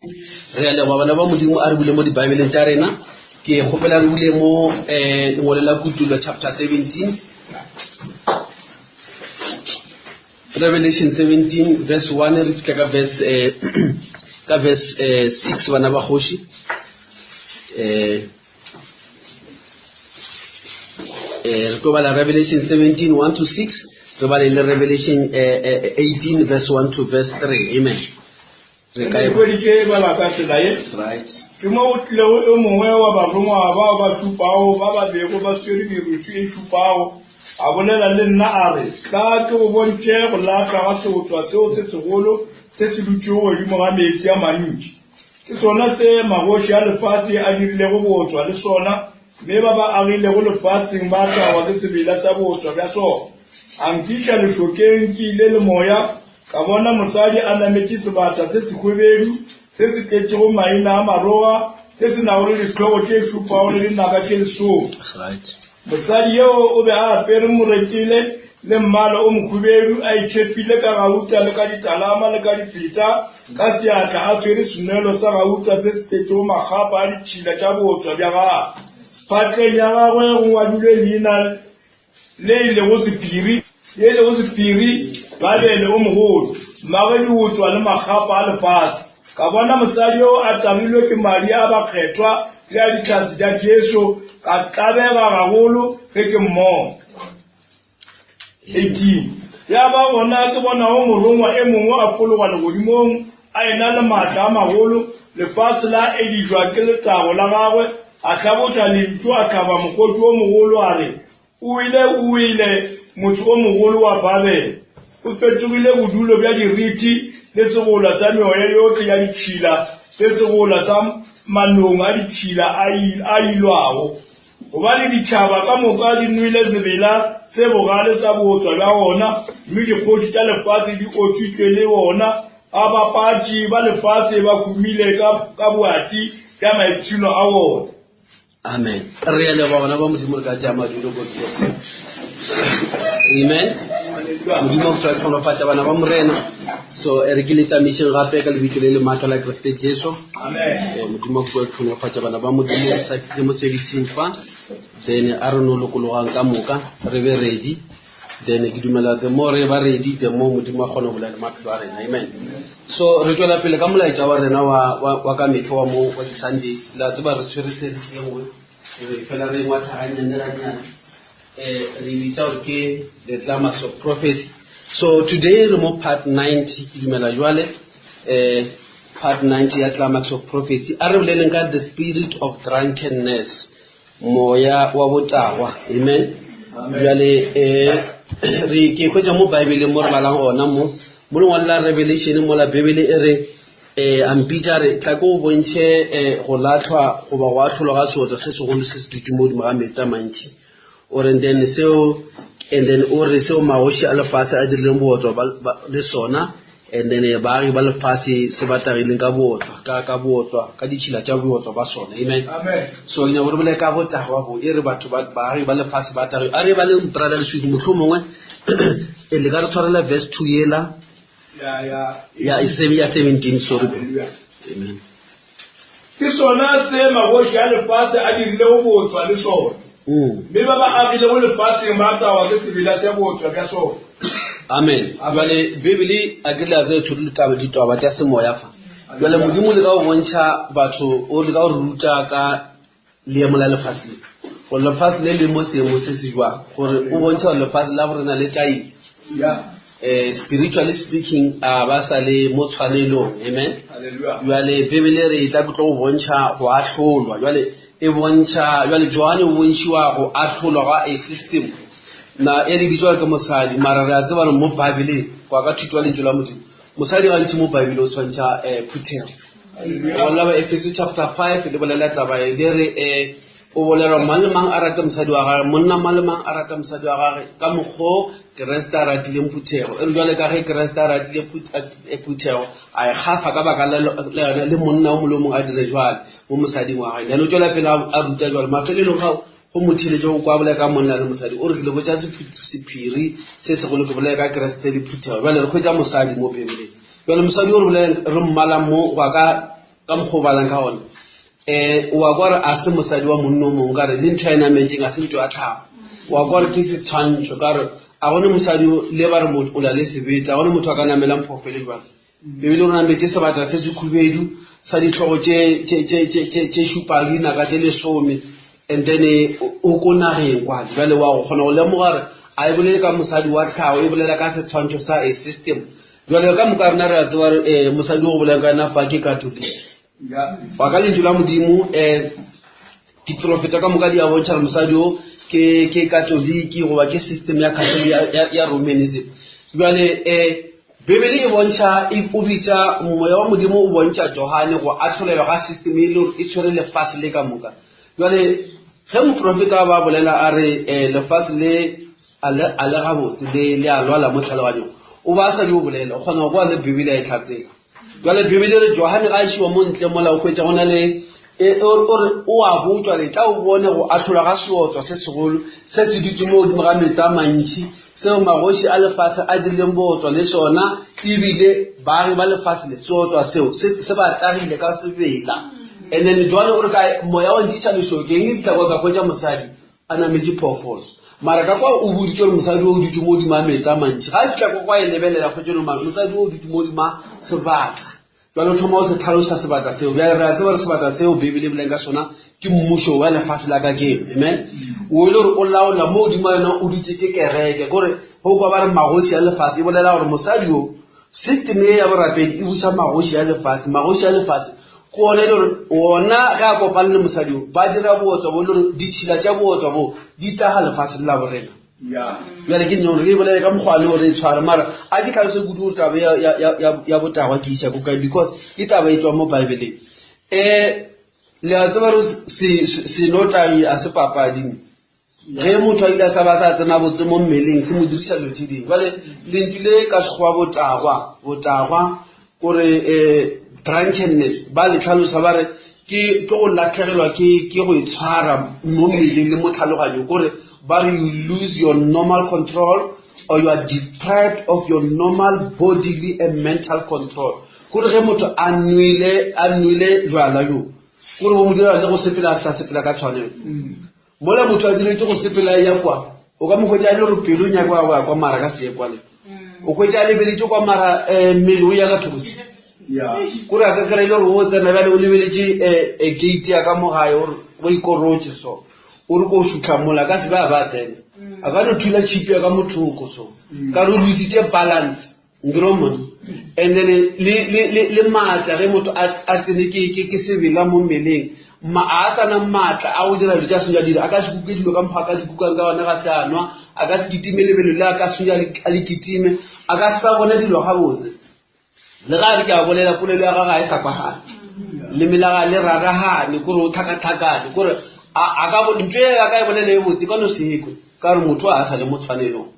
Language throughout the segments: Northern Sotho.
Re a leboga bana ba Modimo a re bule mo dibaebeleng tša rena. Ke kgopela re bule mo um lengwalo la Kutullo chapter 17. Revelation 17 verse 1 re fihla ka verse eh, ka verse eh, 6 bana ba kgoši. Eh eh re tlo bala Revelation 17 1 to 6 re bale le Revelation eh, eh, 18 verse 1 to verse 3. Amen. Re ka e hweditše e bala ka tsela ye. Right. Ke mo go tlilego e mongwe wa barongwa bao ba šupago ba ba bego ba swere meruswi e šupago, a bolela le nna a re, Tla ke go bontšhe go lahlwa ga seotswa seo se segolo se se dutšego godimo ga meetse a mantši. Ke sona se magoši a lefase a dirilego bootswa le sona, mme ba ba agilego lefaseng ba tagwa ke sebela sa bootswa bja sona. A nkiša lešokeng ke ile le moya, Ka bona mosadi a nametše sebata se sehwebedu, se se tletšego maina a maroga, se se nago le dihlogo tše šupago le dinaka tše lesome. Mosadi eo o be a apere moretele le mmala o mohubedu, a itšhepile ka gauta le ka ditalama le ka dipheta, ka seatla a tshwere senwelo sa gauta se se tletšego makgapa a ditšhila tša bootswa bja gagwe. Phatleng ya gagwe go ngwadilwe leina le e lego sephiri, ye e lego sephiri, Babele o mogolo, mmagwe diotswa le makgapa a lefase. Ka bona mosadi yo a tagilwe ke madi a bakgethwa le a dihlatse tša Jesu, ka tlabega gagolo ge ke mmona. 18 ya ba gona ke bonago morongwa e mongwe a fologa legodimong a ena le maatla a magolo, lefase la edišwa ke letago la gagwe, a hlaboša lentšu a hlaba mokgoši o mogolo a re, O wile, o wile, motse o mogolo wa Babele! O fetogile bodulo bja dirithi le segola sa meoya yohle ya ditšhila le segola sa manong a ditšhila a ilwago. Gobane ditšhaba ka moka di nwele sebela se bogale sa bootswa bja wona, mme dikgoši tša lefase di otswitšwe le wona, babapatši ba lefase ba humile ka, ka boati bja maipshino a wona. Amen. Re a leboga bana ba Modimo re ka tšea madulo God bless you. Amen. Modimo o tla tlhonofatša bana ba Morena. So e re ke le tamišeng gape ka lebitso le le maatla la Kriste Jesu. Amen. Eh, Modimo o tla tlhonofatša bana ba Modimo re sa fihle mo servicing fa. Then a re no lokologang ka moka re be ready. Then ke dumela the more re ba ready the more Modimo a kgona go bolela le maphelo a rena. Amen. So re tšwela pele ka molaetša wa rena wa wa wa ka mehla wa mo wa di-Sundays. La tseba re tshwere series ye nngwe re fela re ngwatha gannyane gannyane. Eh re e bitsa gore ke the climax of prophecy. So today re mo part 90 ke dumela jwale eh part 90 ya climax of prophecy. A re boleleng ka the spirit of drunkenness. Moya wa botagwa. Amen. Bjale eh re ke hwetša mo Bibeleng mo re balang gona mo mo lengwalo la Revelation mola Bibele e re eh a mpitša re tla ko o bontšhe eh go latlhwa goba go ahlolwa ga seotla se segolo se se dutše mo godimo ga meetse a mantši o re and then seo and then o re seo magoši a lefase a dirileng bootswa le sona and then eh, baagi ba lefase se ba tagileng ka bootswa ka ka bootswa ka ditšhila tša bootswa ba sona amen Amen. so ke nyaka gore bole ka botagwa bo e re batho ba baagi ba lefase ba tagile a re ba le brother leswiki motlho mongwe e le ka re tshwarela verse 2 yela Ya ya. ya e ya 17 sorry Hallelujah. amen Ke sona se magoši a lefase a dirilego bootswa le sona, mme ba ba agilego lefaseng ba tagwa ke sebela sa bootswa bja sona. Amen. Jwale Bibele a ke le a tse tshwere ditaba ditaba tša semoya fa. Jwale Modimo le ka go bontšha batho o le ka go ruta ka leemo la lefase le. Gore lefase le le mo seemo se se jwang. Gore o bontšha gore lefase la borena le taile. Yeah. Eh, spiritually speaking a ba sa le mo tshwanelong amen Hallelujah. jwale bibele re e tla ke tlo go bontšha go ahlolwa jwale e bontšha jwale johanne o bontšhiwa go ahlolwa ga a system na e re bitswa ke mosadi mara re a tseba gore mo bibeleng go ya ka thuto ya lentšu la modimo mosadi gantši mo bibele o tshwantšha um phuthego bolela ba efeso chapter 5 le bolela taba e le re um O bolelwa mang le mang a rate mosadi wa gage, monna mang le mang a rate mosadi wa gage ka mokgwa Keresete a ratileng phuthego. E re jwale ka ge Keresete a ratile eh, phuthego, a e gafa ka baka la yona, le monna o mongwe le o mongwe a dire jwale mo mosading wa gage. Then o tšwela pele a ruta jwale. Mafelelong ga go mo theletše go kwa bolela ka monna le mosadi, o re ke le botša sephiri se segolo, ke bolela ka Keresete le phuthego. Jwale re hwetša mosadi mo Bibeleng. Jwale mosadi o re bolelang re mmalang mo go ya ka. Ka mokgwa o balang ka gona um wa kwa re a se mosadi wa monno o mongwe ka re le ntho ya e nametseng a se ntho ya tlhago wa kwa re ke setshwantšho ka re a gone mosadi le ba re motho o la le sebete a gone motho a ka namelang phoofele jwang ebile o nametse sebata se se khubedu sa ditlhogo tše šupang dinaka tše lesome and then o ko nageng kwa jale wa go kgona go lemoga gore a e bolele ka mosadi wa tlhago e bolela ka setshwantšho sa a system jale ka moka rena re a tseba gore um mosadi o go bolelang ka ena fa ke catholic wa ka lentšu la modimo um diprofeta ka moka di a bontšha gore mosadi o ke ke katoliki goba ke system ya catholic ya, ya romanism jale um bibele e bontšha e, o bitša moya wa modimo o bontšha johane go ahlolelwa ga system e le gore e tshwere lefase le ka moka jale ge moprofeta ba bolela a re um lefase le a le gabotse le le a lwala mo tlhaloganyong o ba a sa di o bolela o kgona go kwa le bibele a e tlhatsela jale bibele re johane ga a išiwa mo ntle mola o hwetša go na le e, o re o a botšwa letla o bone go ahlolwa ga seotswa se segolo se se dutse mo godimo ga metsi a mantšhi seo magoši a lefase a dirileng bootswa le sona ebile baagi ba lefase le seotswa seo se ba tagile ka sebela and then jwale o re ka moya wa nkiša lešokeng e fihla kwa ka hwetša mosadi a nametše phoofolo mara ka kwa o boditše gore mosadi o dutse mo godimo a metsi a mantši ga a fitlha kwa kwa e lebelela kgwetše gore mosadi o dutse mo godimo a sebata jalo thoma o se tlhalosa sebata seo bjale re a tseba gore sebata seo bibele e boleng ka sona ke mmušo wa lefase la ka keno amen o e le gore o laola mo godimo a yona o dutse ke kereke kore go kwa ba re magoši a lefase e bolela gore mosadi yo system ye ya borapedi e buša magoši a lefase magoši a lefase ke one e le gore ona ge a kopane le mosadi yo ba dira bootswa bo e le gore ditšhila tša bootswa bo di taga lefase le la borena bjale ke nyone re e bolele ka mokgwa le gore e tshware mara a ke tlhalose kudu gore taba ya botagwa ke isa ko kae because ke taba e tswang mo bibleng um le a tseba re senotagi a se papading ge motho a ile a sa ba sa tsena botse mo mmeleng se mo diriša dilo tse dingwe jale lentšu le ka sekgowa botagwa botagwa kore um drunkenness ba le tlhalosa ba re ke ke go latlhegelwa ke ke go itshwara mo mmeleng le mo tlhaloganyong kore ba re you lose your normal control or you are deprived of your normal bodily and mental control kore ge motho a nwele a nwele jwala yo kore bo mo dira le go sepela a sa sepela ka tshwanelo mola motho a diretse go sepela ya kwa o ka mo hwetša e le gore pelo nyako ya go ya kwa mara ka seye kwale o hwetša a lebeletše kwa mara um mmele o ya ka thokose kore a ka kry-e le gore o tsena bjale o lebeletše um gate ya ka mo gae ore o ikorotše so o re ko o šutlha mola ka se be a ba tsena a ka no thula chipi ya ka mothoko so ka re o lositše balance Ngromon. And then le le le le maatla ge motho a a tsene ke ke ke sebela mo mmeleng ma a sa na maatla a go dira dilo tša senya dira a ka se kuke dilo ka mokgwa a ka di kukang ka gona ga se a nwa a ka se kitime lebelo le a ka senya a le kitime a ka se sa bona dilo gabotse le ga a re ke a bolela polelo ya gagwe ga e sa kwagale leme la gagwe le raragane kore o tlhakatlhakane kore a ka ntho e a ka e bolela e botse ka no se kwe ka gore motho a sa le mo tshwanelong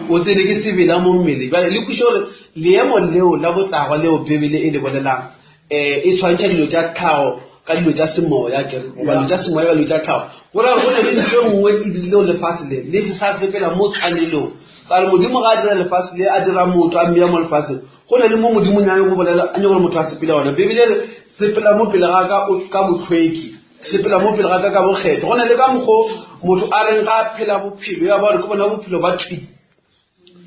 o tsene ke sebela mo mmele jale le kweše gore leemo leo la botlagwa leo bibele e le bolelang um e tshwantšha dilo tša tlhago ka dilo tša semoya kere goba dilo tša semoya ka dilo tša tlhago go raya go ne le ntho e nngwe e dirilego lefase le le se sa sepela mo tshwanelong ka gore modimo ga a dira lefase le a dira motho a mmeya mo lefaseng go na le mo modimo nyake go bolela a nyake gore motho a sepele gona bibele re sepela mo pele ga ka ka botlhweki sepela mo pele ga ka ka bokgetho go na le ka mokgo motho a reng ga a phela bophelo ya ba gore ke bona bophelo ba thwi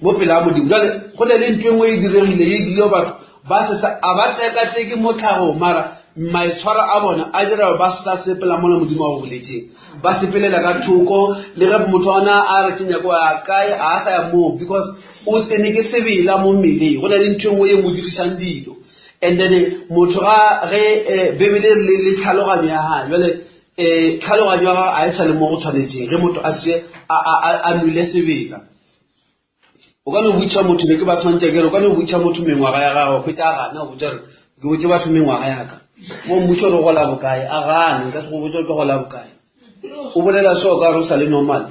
mo pele ga modimo jale go na le ntho e nngwe e diregile e dirile batho ba se sa a ba tsekatseke mo tlhagong mara maitshwaro a bona a dira ba sa sepela mola modimo a go boletseng ba sepelela ka thoko le ge motho ona a re ke nyako ya kae a sa ya moo because o tsene ke sebela mo mmeleng go na le ntho e nngwe e mo dirišang dilo and then motho ga ge eh, bibele le le tlhaloganyo ya gae jale um tlhaloganyo ya gage a e sa le mo go tshwanetseng ge motho a se a nwele sebela o ka no botša motho be ke ba tshwantšha kere o ka no botša motho mengwaga ya gagwe kgwetša a gana o botša gore ke botse batho mengwaga yaka o mmotša gore gola bokae a gane nka se go botša ke gola bokae o bolela so ka re o sa le normal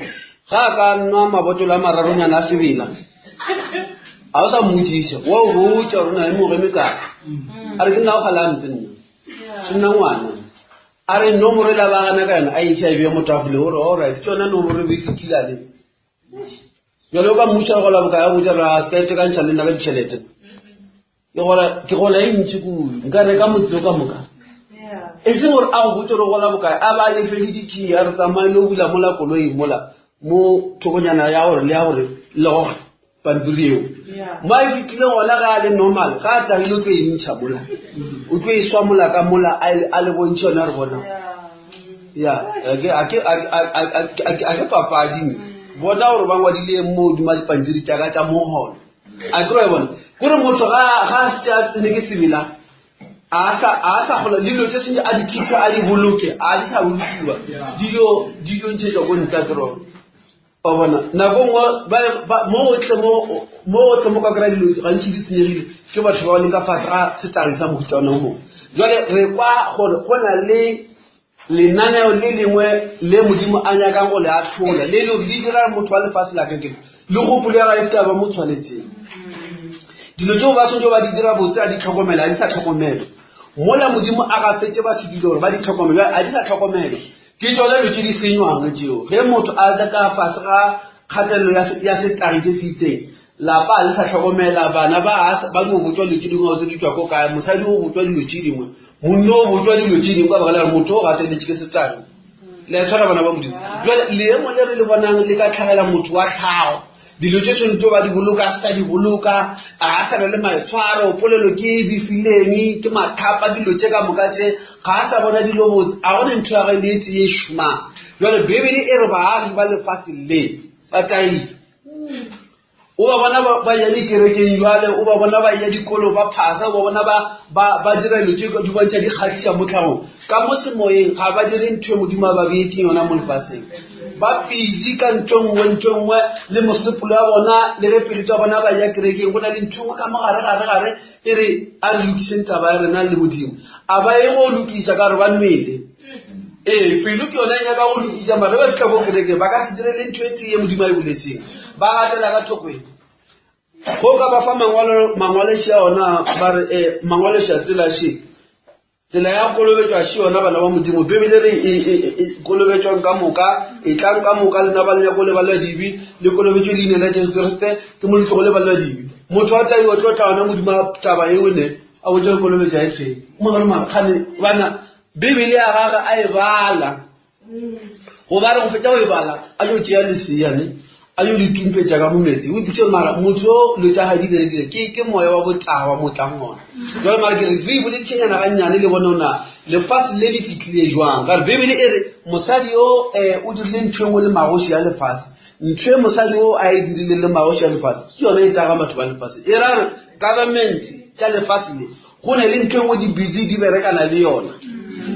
ga a ka nwa mabotolo a mararonyana a sebela a o sa mmotsiša wa o botša gore o na le moge mekae a re ke nna o galampe nna se nna ngwana a re nomoro e la ba gana ka yona a entšha e beye mo tafole o re allright ke yona nomoro e be ke kila le jale o ka mmotša gola bokae a botša re a se ka itekantšha le nna ka ditšhelete ke gola ke gola e ntši kudu nka reka motse o ka moka E seng gore a go botse gore o gola bokae, a ba a lefe le dikey, a re tsamaye le o bula mola koloing mola mo thokonyana ya gore le ya gore le goge pampiri eo. Mo a e fitlhile gona ge a le normal, ge a tagile o tlo e ntšha mola, o tlo e swa mola ka mola a le bontšhe yona re bona. Ya, a ke papadi. Bona gore ba ngwadile mo godimo ga dipampiri tša ka tša mogolo. A ke re bona. Kore motho ga a se a tsene ke sebela a sa a sa kgona le dilo tše sentse a di khiphe a di boloke a di sa bolokiwa dilo di dio ntšhetšwa ko ntle ke rona wa bona nako nngwe mo otle mo mo otle mo ka kry-a dilo gantši di senyegile ke batho ba ba leng ka fase ga setagi sa mohuta ona o mongwe jale re kwa gore go na le lenaneo le lengwe le modimo a nyakang go le atlhola le le gore le dira motho wa lefase la kekelo le kgopolo ya gae se ka ba mo tshwanetseng dilo tseo ba swanetse ba di dira botse a di tlhokomela a di sa tlhokomelwa mola modimo a gafetse batho dilo gore ba di tlhokomele a di sa tlhokomelwa ke tsone dilo tse di senywang tseo ge motho a le ka fase ga kgatelelo ya setagi se se itseng lapa a le sa tlhokomela bana ba ba dio botswa dilo tse dingwe tse di tswa ko kae mosadi o botswa dilo tse dingwe monna o botswa dilo tse dingwe ka baka la gore motho o gateletse ke setagi le a tshwara bana ba modimo jale leemo le re le bonang le ka tlhagela motho wa tlhago dilo tse tshwanetse ba di boloka a sa di boloka a sa na le maitshwaro polelo ke e befileng ke mathapa dilo tše ka moka tše ga a sa bona dilo botse a gone ntho ya ge le etse ye šomang jale bibele e re baagi ba lefatshe le ba taile o ba bona ba ya dikerekeng jale o ba bona ba ya dikolo ba phasa o ba bona ba dira dilo tse di bontšha di kgatlhisa mo tlhagong ka mo semoyeng ga ba dire ntho e modimo a ba beetseng yona mo lefatsheng ba busy ka ntho nngwe ntho nngwe le mosepolo ya bona le ge pele tsa bona ba ya kerekeng go na le ntho nngwe ka mo gare gare gare e re a re lokiseng taba ya rena le modimo a ba ye go lokisa ka gore ba nwele ee pelo ke yone e nyaka go lokisa mare ba fitlha ko kerekeng ba ka se dire le ntho e tee modimo a e boletseng ba gatela ka thokong go ka ba fa mangwaloši a ona ba re um mangwaloši a tsela še tsela ya kolobetšwa še yona bana ba modimo bebele re e, e, e, kolobetšwang ka moka e tlang ka moka lena ba lenyako le balwa dibe le kolobetšwe leina la jesu kriste ke mo letlogo le balwa dibe motho wa taiwa tlo tla ona modimo a taba eo ne a botsa le kolobetša e tshweng mogare magane bana Bibele ya gagwe a e bala go ba re go fetša go e bala a yo tšea leseane a yo le tumpetša ka mo metsi o ipotše mara motho yo dilo tša gae di berekile ke ke moya wa botagwa mo tlang gona jale mara ke re re boletšhenyana gannyane le bone ona lefase le le fitlhile jwang ka re bibele e re mosadi yo um o dirile ntho e nngwe le magoši a lefase ntho e mosadi o a e dirile le magoši a lefase ke yone e taga batho ba lefase e ra re government tša lefase le go ne le ntho e nngwe di busy di berekana le yona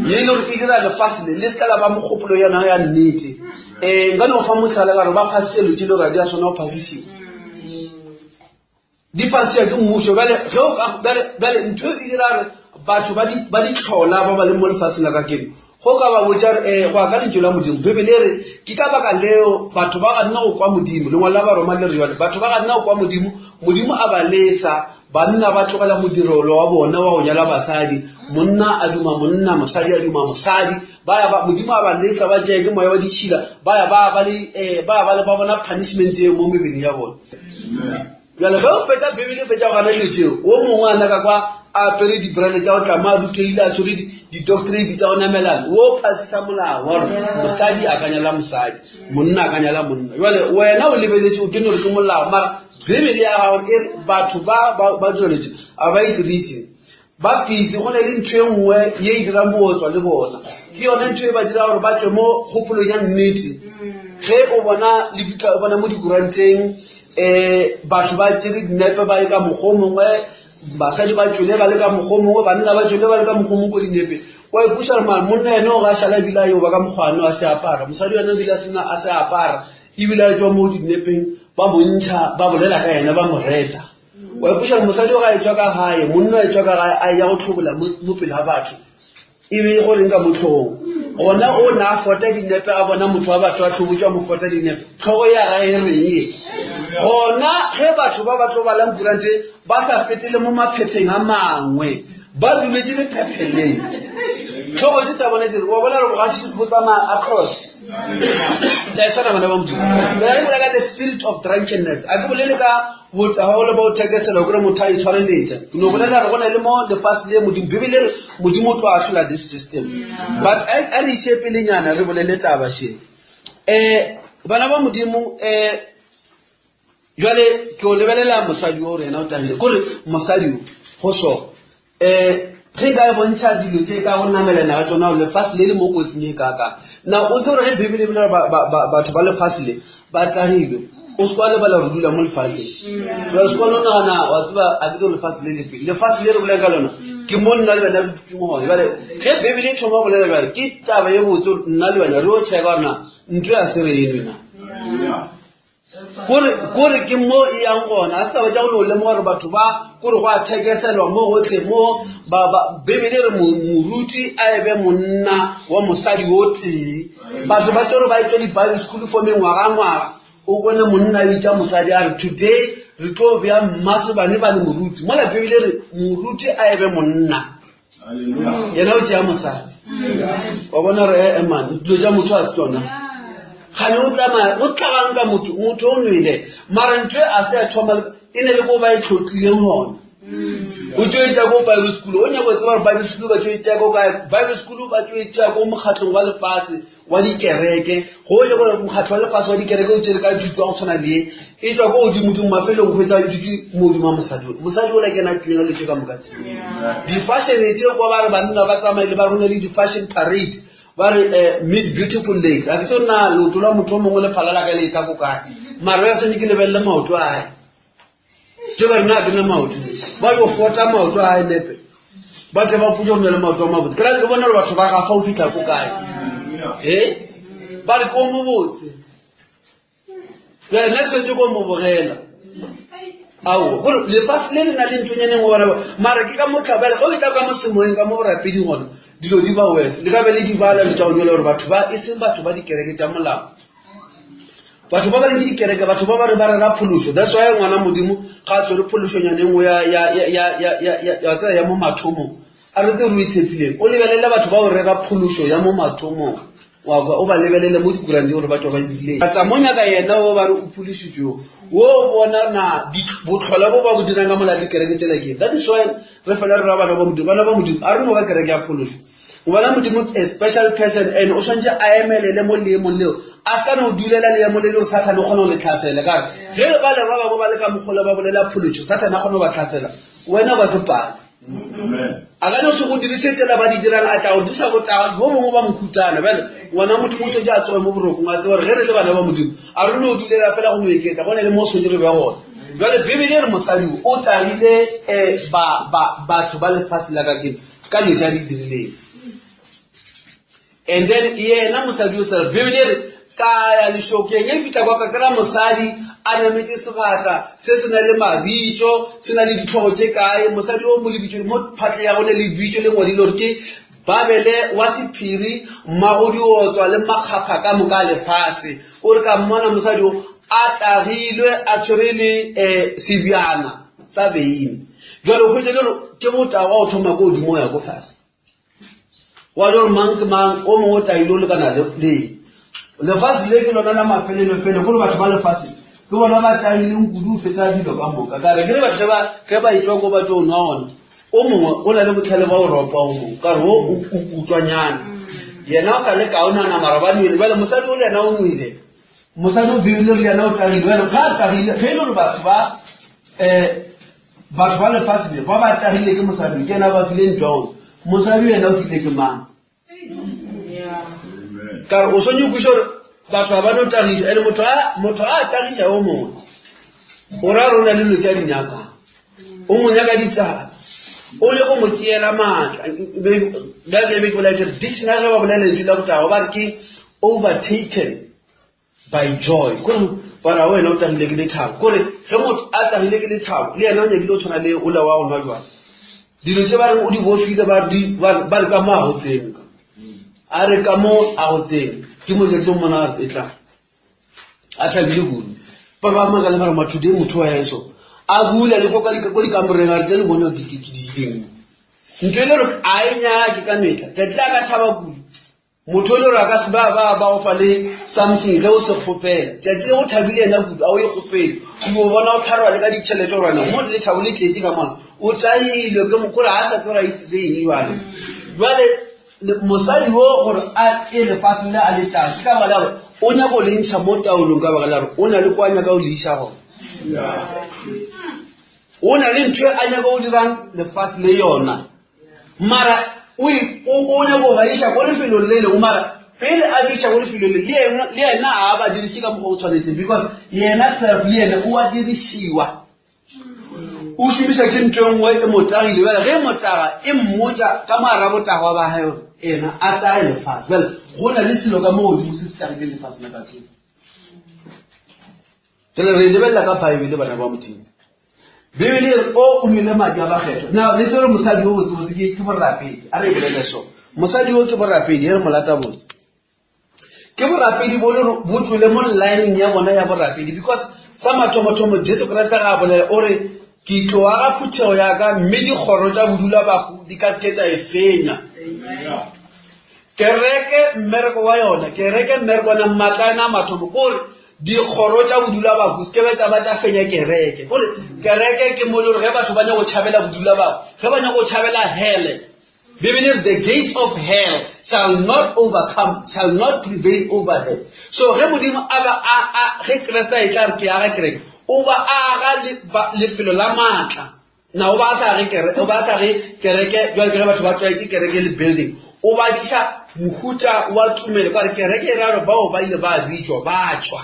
ye e le gore e dira lefase le le se ka la ba mogopolo yona ya nnete um nka no fa motlhala ka gore ba phasise lo tse le gore di a tshwana go phasisiwa di phasisiwa ke mmuso bjale ge o ka bjale ntho e dira gore batho ba di tlhola ba ba leng mo lefatsheng la ka keno go ka ba botša re um go ya ka lentšu la modimo bibele e re ke ka baka leo batho ba ganna go kwa modimo lengwalo la baroma le re jale batho ba ganna go kwa modimo modimo a ba lesa banna ba tlogela modirolo wa bona wa go nyala basadi monna a duma monna mosadi a duma mosadi ba ya ba modimo a ba lesa ba tšee ke moya wa ditšhila ba ya ba ba le um ba ya ba le ba bona punishment eo mo mebeleng ya bona Bjale ge o fetša Bibele, fetša go gana dilo tšeo, o mongwe a nyaka kwa a apere dibrele tša go tlama a rutegile a tshwere di-doctorate tša go namelana, o phasiša molao wa gore mosadi a ka nyala mosadi, monna a ka nyala monna. Jale wena o lebeletše o kene gore ke molao, mara Bibele ya gago e re batho ba ba tšweletše a ba e dirise. Ba busy, go na le ntho e nngwe ye e dirang bootswa le bona. Ke yone ntho e ba dira gore ba tswe mo kgopolong ya nnete. Ge o bona le fitlha o bona mo dikuranteng um batho ba tsere dinepe ba ye ka mokgwa o mongwe, basadi ba tswele ba le ka mokgwa o mongwe, banna ba tswele ba le ka mokgwa o mongwe ko dinepeng. Wa ipuša gore mara monna ene o ga šala ebile a yo ba ka mokgwa ane a se apara, mosadi yena ebile a sena a se apara ebile a tswa mo dinepeng ba bontšha ba bolela ka yena ba mo reta. Wa ipuša gore mosadi o ga e tswa ka gae, monna e tswa ka gae a ya go tlhobola mo pele ga batho, e be e goreng ka mo tlhogong? Gona o na a fota dinepe a bona motho wa batho a tlhobotšwe a mo fota dinepe, tlhogo ya gae e reng e? Gona ge batho ba ba tlo balang kurante ba sa fetele mo maphepheng a mangwe, ba duletše lephephe le. Tlhogo tse tša bona di re, wa bona re bogatši bo tsamaya across. La e tshwana bana ba Modimo. Bjale re bolela ka the spirit of drunkenness. A ke bolele ka botagolo ba o thekesela o kry motho a itshwareletša. Ke no bolela gore go na le mo lefase le Modimo. Bibele re Modimo o tlo ahlola this system. But a re iše pelenyana re bolele taba še. Um bana ba Modimo um Jwale ke o lebelela mosadi o rena o tagile kore mosadi o go so um ge nka e bontšha dilo tše ka go namelana ga tsona gore lefase le le mo kotsing e kaka na o se gore ge bibele e bolela batho ba lefase le ba tagilwe o se kwa lebala gore dula mo lefaseng jale se kwane o nagana wa tseba a ke tse lefase le lefe lefase le re boleng ka lona ke mo nna le wena re dutse mo gone jale ge bibele e thoma bolela jale ke taba ye botse nna le wena re o checka gorena ntho ya se re enwe na Kore, kore ke mo e yang gona. A se taba tša go no lemoga gore batho ba kore go a thekeselwa mo gohle mo ba, ba, Bibele e re moruti a e be monna wa mosadi o tee. Batho ba tlo re ba etšwa di-Bible school for mengwagangwaga, o bone monna a bitša mosadi a re today re tlo bea mmasebanebane moruti. Mola Bibele e re moruti a e be monna. Yena o tšea mosadi. Wa bona gore ee man, dilo tša motho a se tsona. Gane o tsamaya, o tlagang ka motho, motho o nwele. Mara ntho e a se ya thoma e ne le ko ba e tlhotlileng gona. O tšo e tšea ko Bible school, o nyako tseba gore Bible school ba tšo e tšea ko kae. Bible school ba tšo e tšea ko mokgatlong wa lefase wa dikereke. Go le gore mokgatlo wa lefase wa dikereke o tšere ka thuto ya go tshwana le ye. E tšwa ko godimodimo mafelong hwetša e dutše mo godimo ga mosadi ola. Mosadi ola ke yena a tlileng a dilo tše ka moka tše. Di-fashion tše kwa ba re banna ba tsamaile ba rone le di-fashion parade ba re um miss beautiful legs. A ke tlo nna leoto la motho o mongwe le phala la ka le etla ko kae. Mara ya swane ke lebelele maoto a hae. Ke ba re na ke na maoto. Ba yo fota maoto a hae nepe. Ba tle ba putse gore na le maoto a mabotse. Ke ra ke bona gore batho ba gafa o fitlha ko kae. Eh? Ba re ko mo botse. Bjale nna ke swanetše ko mo bogela. Aowa, gore lefase le le na le nthonyana e nngwe bana ba. Mara ke ka mo tlhabela, ge o etla ka mo semoyeng, ka mo borapeding gona, dilo di ba worse. Le ka be le di bala le tša go nyela gore batho ba, e seng batho ba dikereke tša molao. Batho ba ba leng ke dikereke, batho ba ba re ba rera phološo. That's why ngwana Modimo ga a tshwere phološonyana e nngwe ya, ya, ya, ya, ya, ya, ya, ya, tseba ya mo mathomong. A re tse re o itshepileng. O lebelele batho ba o rera phološo ya mo mathomong. Wa kwa, o ba lebelele mo dikuranteng gore ba tšwa ba dirileng. Tsa mo nyaka yena o ba re o phološitšwe yo. Wo bona na bohlola bo ba bo dirang ka mola dikereke tšela ke. That is why re fela re ra bana ba Modimo. Bana ba Modimo, a re no ba kereke ya phološo. Ngwana Modimo a special person and o swanetše a emelele mo leemong leo. A se ka no dulela leemo le le gore Sathane o kgona go le tlhasela. Ka re ge ba le ba bangwe ba le ka mokgola ba bolela phološo, Sathane a kgona go ba tlhasela. Wena o ka se pale. A ka no se go diriše tsela ba di dirang, a tla go diriša botagwa bo bongwe ba mokhutana. Bjale ngwana Modimo o swanetše a tsoge mo borokong, a tsebe gore ge re le bana ba Modimo, a re no dulela fela go no eketla, go na le mo swanetše re be gona. Bjale Bibele e re mosadi o o tagile um ba, ba, batho ba lefase la kajeno ka dilo tše a di dirileng. And then yena mosadi o sela Bibele e re ka ya lešokeng e fihla kwa ka kry-a mosadi a nametše sebata se se na le mabitso se na le ditlhogo tše kae mosadi o mo lebitso mo phatle ya gone lebitso le ngwadile gore ke babele wa sephiri mmagodiotswa le makgapha ka moka a lefase o re ka mmona mosadi o a tagilwe a tshwere le um sebjana sa beine jale o hwetše le gore ke botagwa o thoma ko godimo o ya ko fase wa le gore mang ke mang o mongwe o taile o lekana le lefase le ke lona la mafelelofele kore batho ba lefase ke bona ba taileng kudu o feta dilo ka moka ka re ke re batho ge ba etswa ko ba tso nwa ona o mongwe o na le botlhale ba o ropa o mongwe ka re o o kutswanyana yena o sa le kaonana mara ba nwele bjale mosadi o le yena o nwele mosadi o bebile re yena o tagile bjale ga a tagile ge e le gore batho ba um Batho ba lefase le ba ba tagile ke mosadi ke yena ba file ntwa ona. Mosadi yena o file ke mang? Ka re o swanetše go kwešiša gore batho ga ba no tagiša ene motho a motho a tagiša o mongwe o ra re o na le dilo tse a di nyakang o mo nyaka ditsala o le go mo tseela maatla bjale be ke bolela ke re dictionary ba bolela lentšu la botago ba re ke overtaken by joy kore ba ra wena o tagile ke lethabo kore ge motho a tagile ke lethabo le yena o nyakile o tshwana le ola wa go nwa jwala dilo tse ba reng o di bofile ba re ka mo a go tsene a re ka mo a go tsene ke mo ke tlo mmona e tla a thabile kudu ba ba makale ba re mathude motho wa eso a bula le ko dikamoreng a re tle le bone ke diileng ntho e le gore a e nyake ka metlha tšatsi la ka thaba kudu. Motho o le gore a ka se ba ba ba go fa le something ge o se kgopela. Tšatši le go thabile yena kudu, a o e kgopele. O bo bona o pharwa le ka ditšhelete gore wena mo lethabo le tletše ka mona. O tailwe ke mokgore a sa tseba gore a itire eng jwale. Jwale mosadi wo gore a tšee lefase le a le tlang ke ka baka la gore o nyaka go le ntšha mo taolong ka baka la gore o na le kwa nyaka go le iša gona. O na le ntho e a nyaka go dirang lefase le yona. Mara o o nyaka go ba iša ko lefelong le lengwe mara pele a ba iša ko lefelong le le yena a ba diriše ka mokgwa o tshwanetseng because yena self le yena o a dirišiwa. O šomiša ke ntho e nngwe e mo tagile bjale ge e mo taga e mmotša ka mogara botagwa ba gae gore ena a tage lefase bjale go na le selo ka mo godimo se se tagileng lefase la kajeno. Jale re e lebelela ka Baebele bana ba Modimo. Bibele e re o o nwele madi a bakgethwa. Now le tsere mosadi o botsebotse ke ke borapedi. A re e bolele so. Mosadi o ke borapedi e re molata botse. Ke borapedi bo le bo tswile mo lineng ya bona ya borapedi because sa mathomothomo Jesu Kriste ga a bolela o re ke tlo aga phuthego ya ka mme dikgoro tša bodula bahu di ka seke tša e fenya. Kereke mmereko wa yona, kereke mmereko wa yona maatla a yona a mathomo kore dikgoro tša bodula bahu se ke tša ba tša fenya kereke. Kore kereke ke mo le gore ge batho ba nyaka go tšhabela bodula bahu, ge ba nyaka go tšhabela hele, Bibele re the gates of hell shall not overcome, shall not prevail over her. So ge Modimo a ba a a ge Kriste a etla re ke aga kereke, o ba aga lefelo la maatla. Na o ba a sa re kere, o ba a sa re kereke jwale ke ge batho ba tlwaetše kereke le building. O ba tliša mohuta wa tumelo ka re kereke e ra gore bao ba ile ba bitšwa, ba tšwa.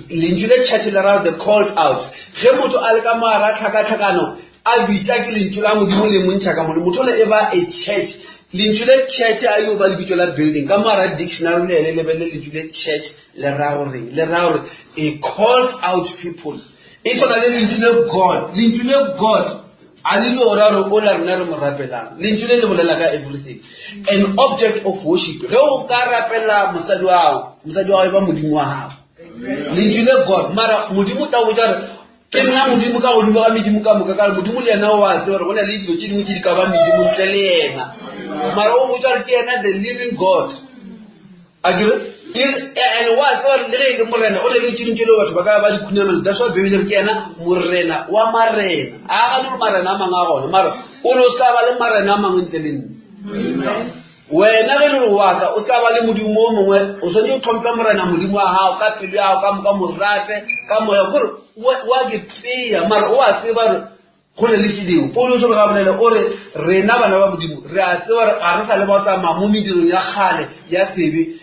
Lentšu le church le ra the called out. Ge motho a le ka mogara tlhakatlhakano a bitša ke lentšu la Modimo le mo ntšha ka mone, motho le e ba a church. Lentšu le church a yo ba lebitso la building. Ka mogara dictionary le le lebelele lentšu le church le ra goreng? Le ra gore a called out people. E tshwana le lentšu le God. Lentšu le God a le no ra gore o la rena re mo rapelang. Lentšu le le bolela ka everything. An object of worship. Ge o ka rapela mosadi wa gago, mosadi wa gago e ba modimo wa gago. Lentšu le God. Mara modimo o tla botša gore ke nna modimo ka godimo ga medimo ka moka ka gore modimo le yena o a tseba gore go na le dilo tše dingwe tše di ka ba medimo ntle le yena. Mara o botša gore ke yena the living God. A ke re, e re, and wa tseba le ge e le morena, o na le tše dintši le batho ba ka ba di khunamela. That's why Bibele re ke yena morena wa marena. A ga le marena a mangwe a gona, mara o re o se ka ba le marena a mangwe ntle le nna. Wena ge e le gore wa ka, o se ka ba le modimo o mongwe, o swanetše o tlhomphe morena modimo wa gago ka pelo ya gago ka moka, mo rate ka moya, kore wa ke pea, mara o a tseba gore Go na le tše dingwe. Paulose o re ga bolele o re, Rena bana ba Modimo re a tseba gore ga re sa le ba tsamaya mo medirong ya kgale ya sebe,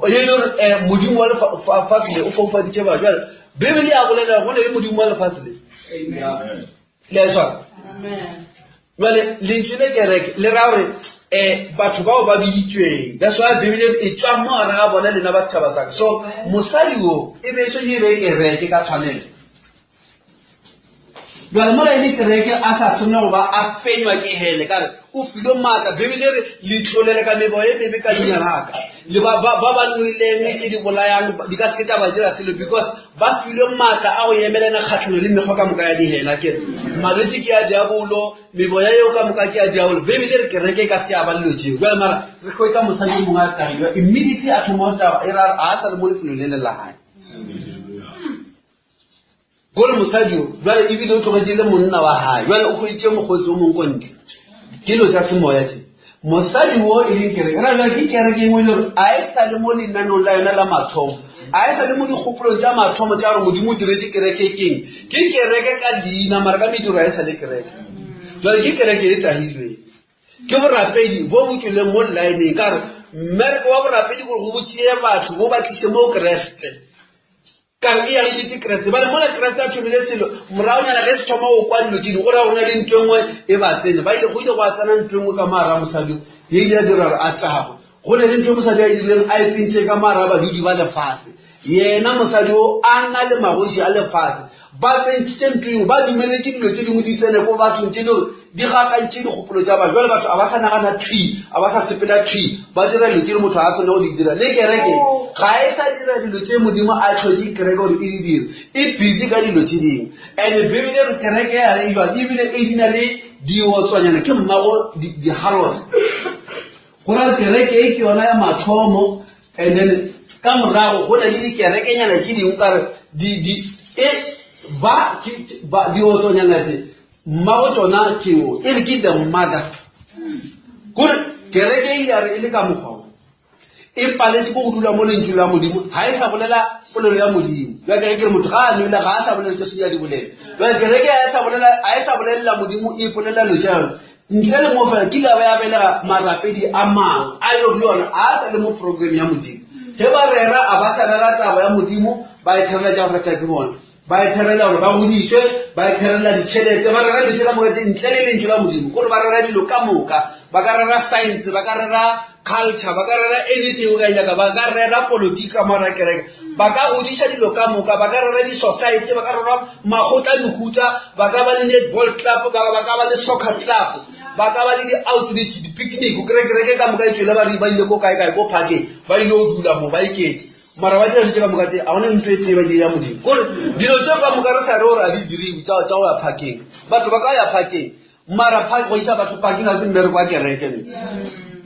ye e le gore um Modimo wa lefase le o foufaditše batho. Jale Bibele ya bolela go na le Modimo wa lefase le. Le a e swara? Jale lentšu le kereke le ra gore um batho bao ba biditšweng. That's why Bibele e tšwa mo gare ga bona lena ba setšhaba sa ka. So mosadi wo e be e swanetše e be kereke ka tshwanelo. Bjale mola e le kereke a sa swanela go ba a fenywa ke hele, ka re o filwe maatla. Bibele e re, Le tlolele ka meboya e mebe ka leina la ka. Le ba, ba, ba ba nweleng tše di bolayang di ka se ke tša ba dira selo, because ba filwe maatla a go emelana kgahlano le mekgwa ka moka ya dihele. A ke re, malwetši ke a diabolo, meboya yeo ka moka ke ya diabolo. Bibele e re kereke e ka se ke ya ba le dilo tšeo. Bjale mara re hwetša mosadi yo mongwe a tagilwe, immediately a thoma go taga, e ra re a sa le mo lefelong le le la gae. Gore mosadi yo bjale ebile o tlogetše le monna wa gae, bjale o hweditše mokgotsi o mongwe ko ntle. Ke dilo tša semoya tše. Mosadi wo e leng kereke, ra bjale ke kereke engwe e le gore a e sa le mo lenaneong la yona la mathomo, a e sa le mo dikgopolong tša mathomo tša gore Modimo o diretše kereke keng. Ke kereke ka leina, mara ka mediro a e sa le kereke. Jwale ke kereke e tahilweng. Ke borapedi bo bo tšweleng mo llaeneng, ka gore mmereko wa borapedi gore go bo tšee batho bo ba tliše mo Kreste. Ka re e agile ke Kreste. Bale mola Kreste a thomile selo, moragonyana ge se thoma go kwa dilo tše dingwe, go ra gore na le ntho e nngwe e ba tsene. Ba ile, go ile gwa tsena ntho e nngwe ka mo gare ga mosadi yo, ye ile ya dira gore a tagwe. Go na le ntho e mosadi a e dirileng, a e tsentše ka mo gare ga badudi ba lefase. Yena mosadi yo a na le magoši a lefase. Ba tsentšitše ntho engwe, ba dumeletše dilo tše dingwe di tsene ko bathong tše le gore di gakantšhe dikgopolo tša batho. Bjale batho a ba sa nagana thwi, a ba sa sepela thwi, ba dira dilo tše le motho a swanne go di dira. Le kereke ga e sa dira dilo tše Modimo a hlotše kereke gore e di dire, e busy ka dilo tše dingwe. And-e Bibele e re kereke ya re e jwang, ebile e di na le diotswanyana, ke mmago di-harlot. Go ra re kereke e ke yona ya mathomo and then ka morago go na le dikerekenyana tše dingwe ka re di di e ba ke ba diotsonyana tse mmago tsona ke o e re ke the mother kore kereke e ile ya re e le ka mokgwa o e paletse ko go dula mo lentšu la modimo ga e sa bolela polelo ya modimo jwa kereke re motho ga a nwele ga a sa bolela tse sedi a di bolela jwa kereke ga e sa bolela ga e sa bolelela modimo e ipolelela lo tša yona ntle le mo fela kile ya ba ya belega marapedi a mangwe a e le gore le yona a sa le mo program ya modimo ge ba rera a ba sa rera taba ya modimo ba e therela tša go rata ke bona ba e therela gore ba godišwe ba e therela ditšhelete ba rera dilo tše ka moka tše ntle le lentšu la modimo kore ba rera dilo ka moka ba ka rera science ba ka rera culture ba ka rera anything o ka e nyaka ba ka rera politiki ka mara kereke ba ka godiša dilo ka moka ba ka rera di-society ba ka rera makgotla mehuta ba ka ba le netball club ba ba ka ba le soccer club ba ka ba le di-outreach di-picnic o kry kereke ka moka e tswele ba re ba ile ko kae kae ko parkeng ba ile go dula mo ba iketse mara ba dira dilo tše ka moka tse a gona ntho e tee ba ile ya modimo kore dilo tše ka moka re sa re gore a di diriwe tša go ya parkeng batho ba ka ya parkeng mara go isa batho parkeng ga se mmereko wa kereke ne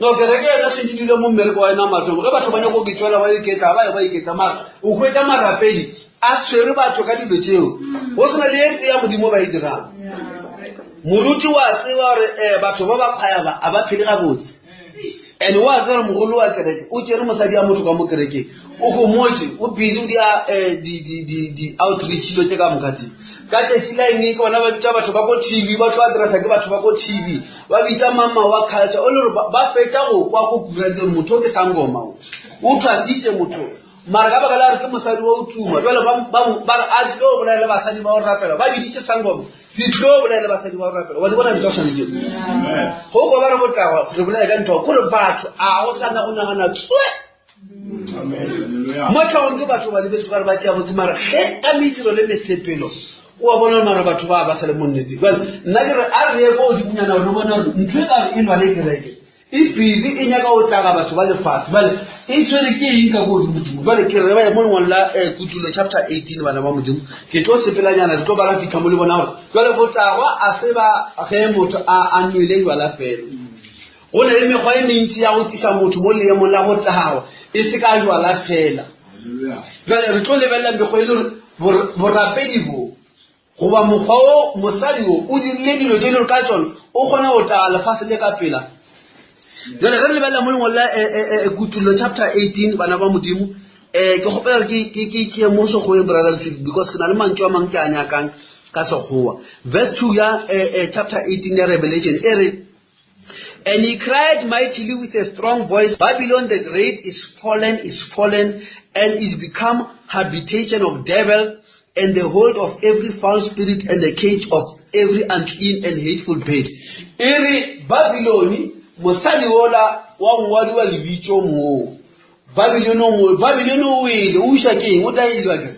no kereke yona se di dule mo mmereko wa yona mathomo ge batho ba nyako ke tswela ba iketla ba ye ba iketla mara o hwetša marapedi a tshwere batho ka dilo tšeo go sena le e tee ya modimo ba e dirang moruti wa tseba gore um batho ba ba kgwaya ba a ba phele gabotse and wa tseba mogolo wa kereke o tšere mosadi ya motho ka mo kerekeng o gomotse o busy o dia eh, di-outreach dilo tše ka moka tse ka tšatši la eng ke bona ba bitša batho ba ko tv ba tlo addressa ke batho ba ko tv ba bitša mama wa culture o le gore ba fetša go kwa ko kurante gore motho o ke sangoma o o thwasitše motho mara ka baka la gore ke mosadi wa o tuma jale ba re a tlo bolela le basadi ba o rapela ba biditše sangoma se tlo bolela le basadi ba o rapela wa di bona dilo tsa tshwane tseo go ko ba re botlawa re bolela ka ntho kore batho a go sana go nagana tswe mo tlhagong ke batho ba lebetse kare ba tšea botse mara ge ka mediro le mesepelo o a bona mara batho ba ba sa le mo nneteng jale nna ke re a re ye ko godimonyana gore re bone gore ntho e kare e lwane kereke e busy e nyaka go tlaga batho ba lefatshe bale e tshwere ke eng ka ko godimo jale ke re ba mo lengwalo la eh, kutulo chapter 18 bana ba modimo ke tlo sepelanyana re tlo bala fitlha mo le bona gore jale botagwa a se ba ge motho a a nwele jwala fela go na le mekgwa e mentsi ya go tlisa motho mo leemong la go tagwa e se ka jwala fela jale re tlo lebelela mekgwa e le gore borapedi bo Goba mokgwa wo mosadi wo o dirile dilo tše le ka tšona o kgona go taga lefase le ka pela. Jale ge re lebelela mo lengwalo la eh, eh, eh, Kutullo chapter 18 bana ba Modimo eh ke kgopela gore ke ke ke mo sekgoweng brother Lefiki because ke na le mantšu a mangwe ke a nyakang ka sekgowa. Verse 2 ya eh, eh, chapter 18 ya Revelation e re And he cried mightily with a strong voice, Babylon the great is fallen, is fallen, and is become habitation of devils, and the hold of every foul spirit, and the cage of every unclean and hateful bird. E re Babylon, mosadi wola wa ngwadiwa lebitso moo. Babylon o Babylon o wele, o iša ke eng? O tailwa ke.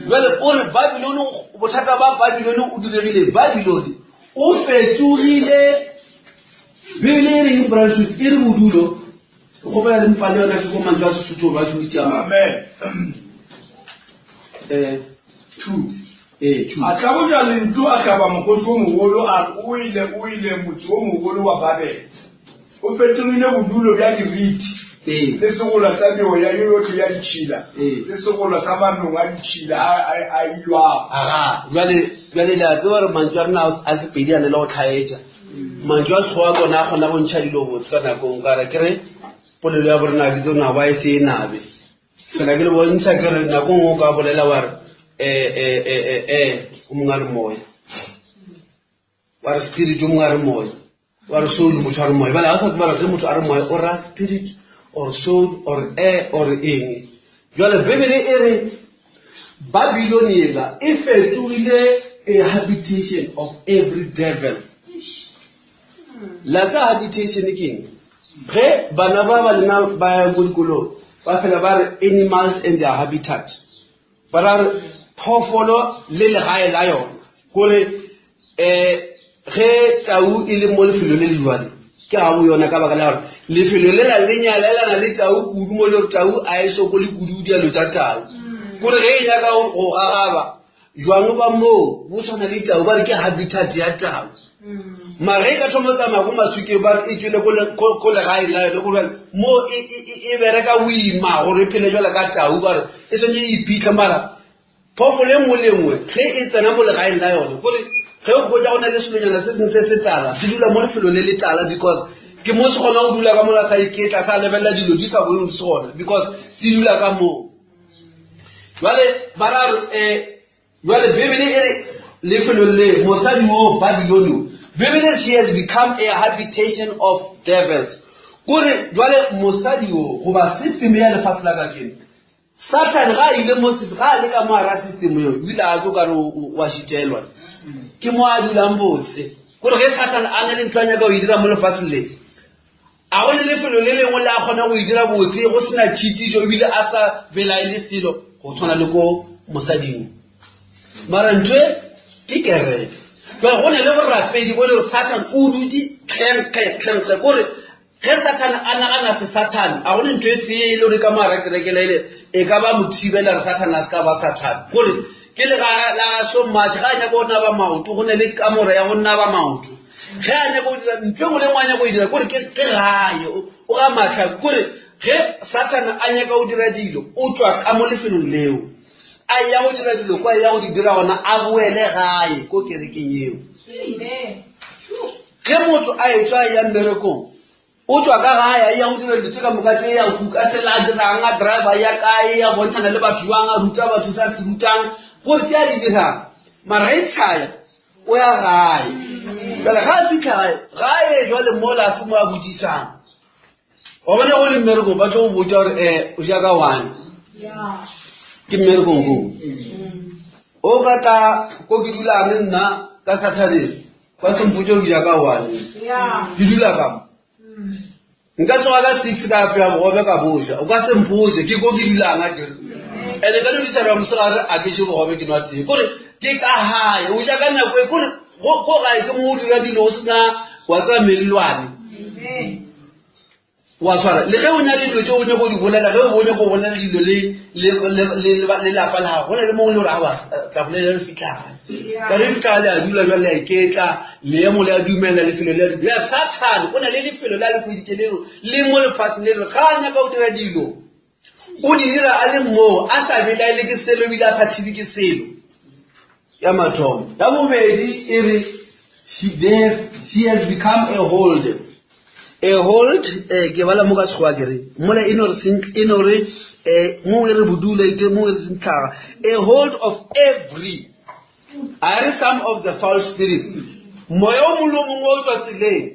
Jwale o re Babylon bothata ba Babylon o diregile Babylon O fetogile Bibele e reng Brunswick e re bodulo ke kgopela le mpa le yona ke ko mantšu a Sesotho ba šomitše a Amen. eh 2. eh two A hlaboša lentšu a hlaba mokgoši o mogolo a re, O ile, o ile motse o mogolo wa Babele. O fetogile bodulo bja diriti, Ee. le segolwa sa meoya ye yohle ya ditšhila, Ee. le segolwa sa manong a ditšhila a a a ilwago. Aga, jwale jwale le a tseba gore mantšu a rena a Sepedi a ne le go tlhaetša. Mantšu a Sekgowa ke ona a kgona go ntšha dilo botse ka nako nngwe ka re ke re polelo ya borena ke tseo ba e se e nabe. Fela ke le bontšha ke re nako nngwe o ka bolela wa re eh eh eh eh eh o mongwe a re moya. Wa re spirit o mongwe a re moya. Wa re soul motho a re moya. Bjale ga o sa tseba gore ge motho a re moya o ra spirit or soul or air or eng. Jwale Bibele e re Babylon yela e fetogile a habitation of every devil. La tsa habitation ke eng? Ge bana ba ba lena ba ya ko dikolong ba fela ba re animals and their habitat. Ba ra re phoofolo le legae la yona. Kore um ge tau e le mo lefelo le le jwale ke ga bo yona ka baka la gore lefelo lela le nyalelana le tau kudu mo le gore tau a e sokole kudu dialo tša tau kore ge e nyaka go gagaba jwang ba moo bo tshwana le tau ba re ke habitat ya tau. Mara ge e ka thoma go tsamaya ko maswikeng ba re e tšwele ko legaeng la yone gore mo e, e, e, e bereka boima gore e phele jale ka tau ka gore e swanetse e iphitlha mara phoofolo e nngwe le nngwe ge e tsena mo legaeng la yone kore ge o kgotsa go na le selonyana se sengwe se se tala se dula mo lefelong le le tala because ke mo se kgona go dula ka mola sa iketla sa lebelela dilo di sa boneng di se gona because se dula ka moo jale ba ra re um Jwale Bibele e re lefelong le mosadi wo Babilone Bibele she has become a habitation of devils. Kore jwale mosadi wo goba system ya lefase la kajeno Satan ga a ile mo ga a le ka mo hara system eo ebile a tlo ka re wa šitelwa ke mo a dulang botse kore ge Satan a na le ntho a nyaka go e dira mo lefatsheng le A go le lefelo le lengwe le a kgona go e dira botse go sena tšhitišo ebile a sa belaele selo go tshwana le ko mosading? Mara ntho e ke kereke. Jwale go ne le borapedi bo le gore Satan o dutse tlhenkge tlhenkge kore ge Satan a nagana se Satan a go ne ntho e tee e le gore ka moara kereke le e ka ba mo thibela re Satan a se ka ba Satan kore ke le ga la so much ga a nyaka go naba maoto go ne le kamora ya go naba maoto ge a nyaka go dira ntho e nngwe le nngwe a nyaka go e dira kore ke gae o ga matlha kore ge sathane a nyaka go dira dilo o tswa ka mo lefelong leo a ya go dira dilo kwa ya go di dira gona a boele gae ko kerekeng eo ge motho a etswa a ya mmerekong o tswa ka gae a ya go dira dilo tse ka moka tse ya kuka tsela a dirang a driver ya kae ya bontshana le batho jwang a ruta batho sa se rutang gore tse a di dirang mara e tshaya o ya gae jale ga a fitlha gae gae jale mola a se mo a botsisang wa bona go le mmerekong ba tlo go botsa gore um o ja ka one ke mmerekong koo o ka tla ko ke dulang nna ka saturday ba sempotse gore ke ja ka one ke dula ka mo nka tsoga ka six ka apea bogobe ka boja o ka se mpotse ke ko ke dulang a kere ande ka dodisana mosegare a ke je bogobe ke nwa tee kore ke ka gae o ja ka nako e kore ko gae ke mo o dira dilo o sena wa tsaya melelwane wa tshwara le ge o na le dilo tse o nyako di bolela ge o nyako bolela dilo le lapa la gago go na le mongwe le gore awa tla bolela re fitlhagale ka re fitlhaga le a dula jale a iketla leemo le a dumela lefelo le a ya sathane go na le lefelo le a le kweditše lero le mo lefatsheng le re ga a nyaka go dira dilo o di dira a le moo a sa belaele ke selo ebile a sa thibe ke selo ya mathomo ya bobedi e re she has become a hold a hold eh, ke bala mo ka sekgowa ke re mola e no re e no re eh, mo e re bodula e mo e re sentlhaga a hold of every a re some of the foul spirits moya o mongwe le o mongwe o tswa tseleng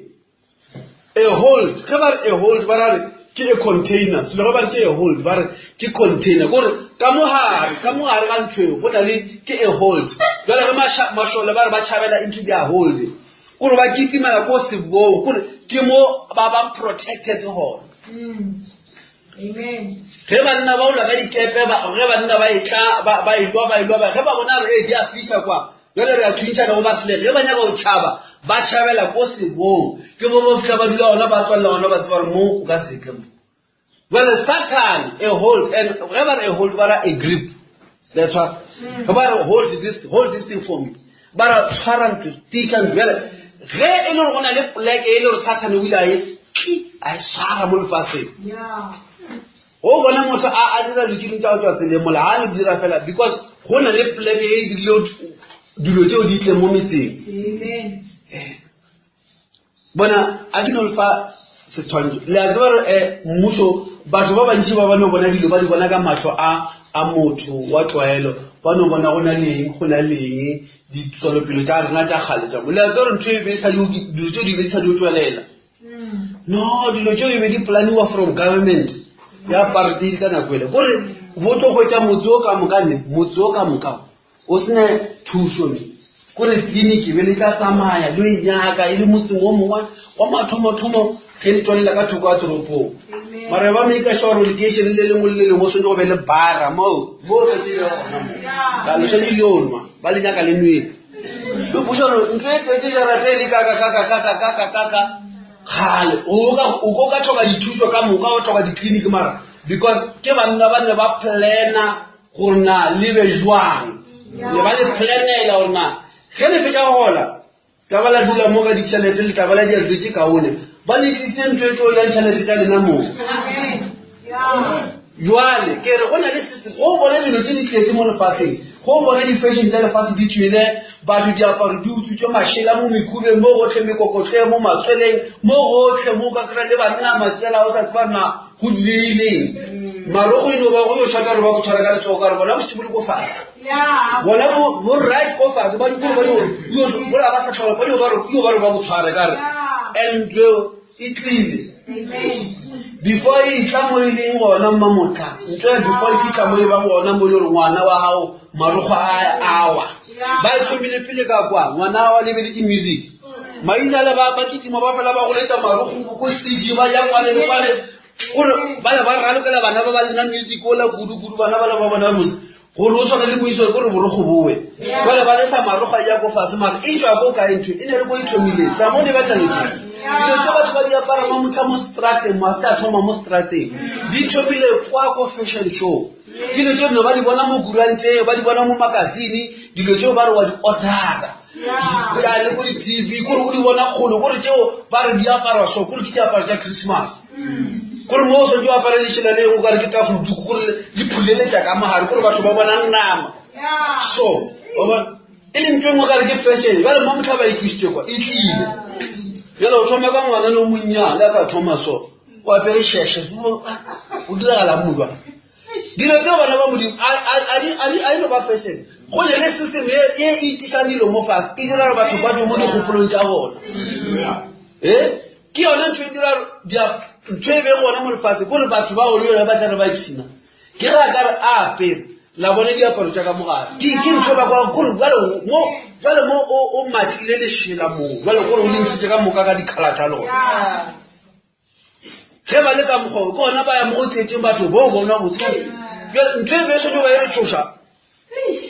a hold ge ba re a hold ba ra re ke a container selo ge ba re ke a hold ba re ke container kore ka mogare ka mogare ga ntho eo go na le ke a hold jale ge mašole ba re ba tšhabela into their hold kore ba kitimela ko sebong kore ke mo ba ba protected gona mm. ge banna ba ola ka dikepe ge banna ba etla ba elwa ba elwa ge ba bona re e di a fisa kwa Jale re a thuntšhana go ba selege ge ba nyaka go tšhaba ba tšhabela ko sebong ke mo ba fitlha ba dula gona ba tswalela gona ba tseba gore mo o ka setle mo jale satan a hold and ge ba re a hold ba ra a grip that's what ge ba re hold this hold this thing for me ba ra tshwara ntlo tiša ntlo jale ge e le gore go na le poleke e le gore satan o ile a e a e swara mo lefaseng O bona motho a a dira dilo tše dingwe tša go tšwa tseleng mola ga ne dira fela because go na le pleke e dirile dilo tseo di tle mo metseng. Bona a ke no le fa setshwantsho le a tseba gore um mmuso batho ba bantši ba ba no bona dilo ba di bona ka mahlo a a motho wa tlwaelo ba no bona go na leng go na leng ditswelopele tša rena tša kgale tša mo le a tseba gore ntho e be e sa dilo tseo di be di sa dio tswelela no dilo tšeo e be di planiwa from government ya apartheid ka nako ele gore bo tlo hwetša motse o ka moka ne motse o ka moka o sene thušo ne kore tleliniki be le tla tsamaya le e nyaka e le motseng o mongwe wa mathomothomo ge le tswalela ka thoko ya toropong mara ba make sure gore lekeišene le lengwe le le lengwe o swanetse go be le bara moo mo o swanetse le gona mo ka le swanetse le yo nwa ba le nyaka le nwele Boša gore ntlo e tletse jarata e le kakakakakakakakaka kgale o ko ka tlhoka dithuso ka moka o tlhoka ditleliniki mara because ke banna ba ne ba plana gore na le be jwang ne ba le planela gore na ge le fetša go gola. Tla ba la dula mo ka ditšhelete, le tla ba la dira dilo tše kaone. Ba le tlisitse ntho e tlo jang tšhelete tša lena moo. Jwale ke re go na le system, go bona dilo tše di tletše mo lefaseng, go bona di-fashion tša lefase di tšwele, batho diaparo di utswitšwe mašela mo mekhubeng, mo gohle mekokotleng, mo matsweleng, mo gohle mo ka kry le banna matswela o sa tseba na go direileng. Marogo e no ba go yo šata re ba go tshwara ka letsogo ka re bona bo šitse ko fase. Bona bo right ko fase ba dikolo ba yo bola ba sa tlhola ba yo ba re yo ba re ba go tshwara ka re and e tlile. Before e tla mo e leng gona mmamotla, ntho ya before e fitlha mo e bang gona mo e le gore ngwana wa gago marogo a awa. Ba e thomile pele ka kwa, ngwana wa lebeletše music. Maina le ba ba kitima ba fela ba goletsa marogo ko stage ba ya kwane le kwane. Gore ba le ba ralokela bana ba ba lena music ola kudu kudu bana ba le ba bona mose. Gore o tshwane le moiso gore borogo bowe. Jwale ba lesa marogo a ya ko fase mara e tswa ko kae ntho e ne le ko e thomile. Tsa mo lebelela dilo tse. Dilo tse batho ba di apara mo motlha mo strateng mo se a thoma mo strateng. Di thomile kwa ko fashion show. Dilo tse rena ba di bona mo kuranteng, ba di bona mo magazine, dilo tseo ba re wa di order. Ya le ko di-TV, kore o di bona kgole, kore tseo ba re di aparwa so, kore ke diaparo tša Christmas. Kore mo o swanetše o apare lešela le o kare ke tafoduku, kore le phuleletša ka mogare, kore batho ba bona nama. So, wa bona? E le ntho e nngwe kare ke fashion, jwale mo motlha ba e tlisitše kwa, e tlile. Jwale o thoma ka ngwana le o monnyane a sa thoma so, o apere sheshe, o diragalang mo jwale? Dilo tseo bana ba Modimo a di no ba fashion. Go ne le system ye e itišang dilo mo fase, e dira gore batho ba tswe mo dikgopolong tša bona. Eh? Ke yone ntho e dira ntho e beng gona mo lefase kore batho ba go le yone ba tla re ba ipshina. Ke ge a ka re a apere la bone diaparo tša ka mogare. Ke ke ntho e ba kwa kore jwale mo jwale mo o matlile lešela moo jwale kore o le ntshitse ka moka ka dikhala tša lona. Ge ba le ka mokgwa o ke gona ba ya mo go tletšeng batho bo bona botse. Jwale ntho e be e swanetše go ba e re tšhoša.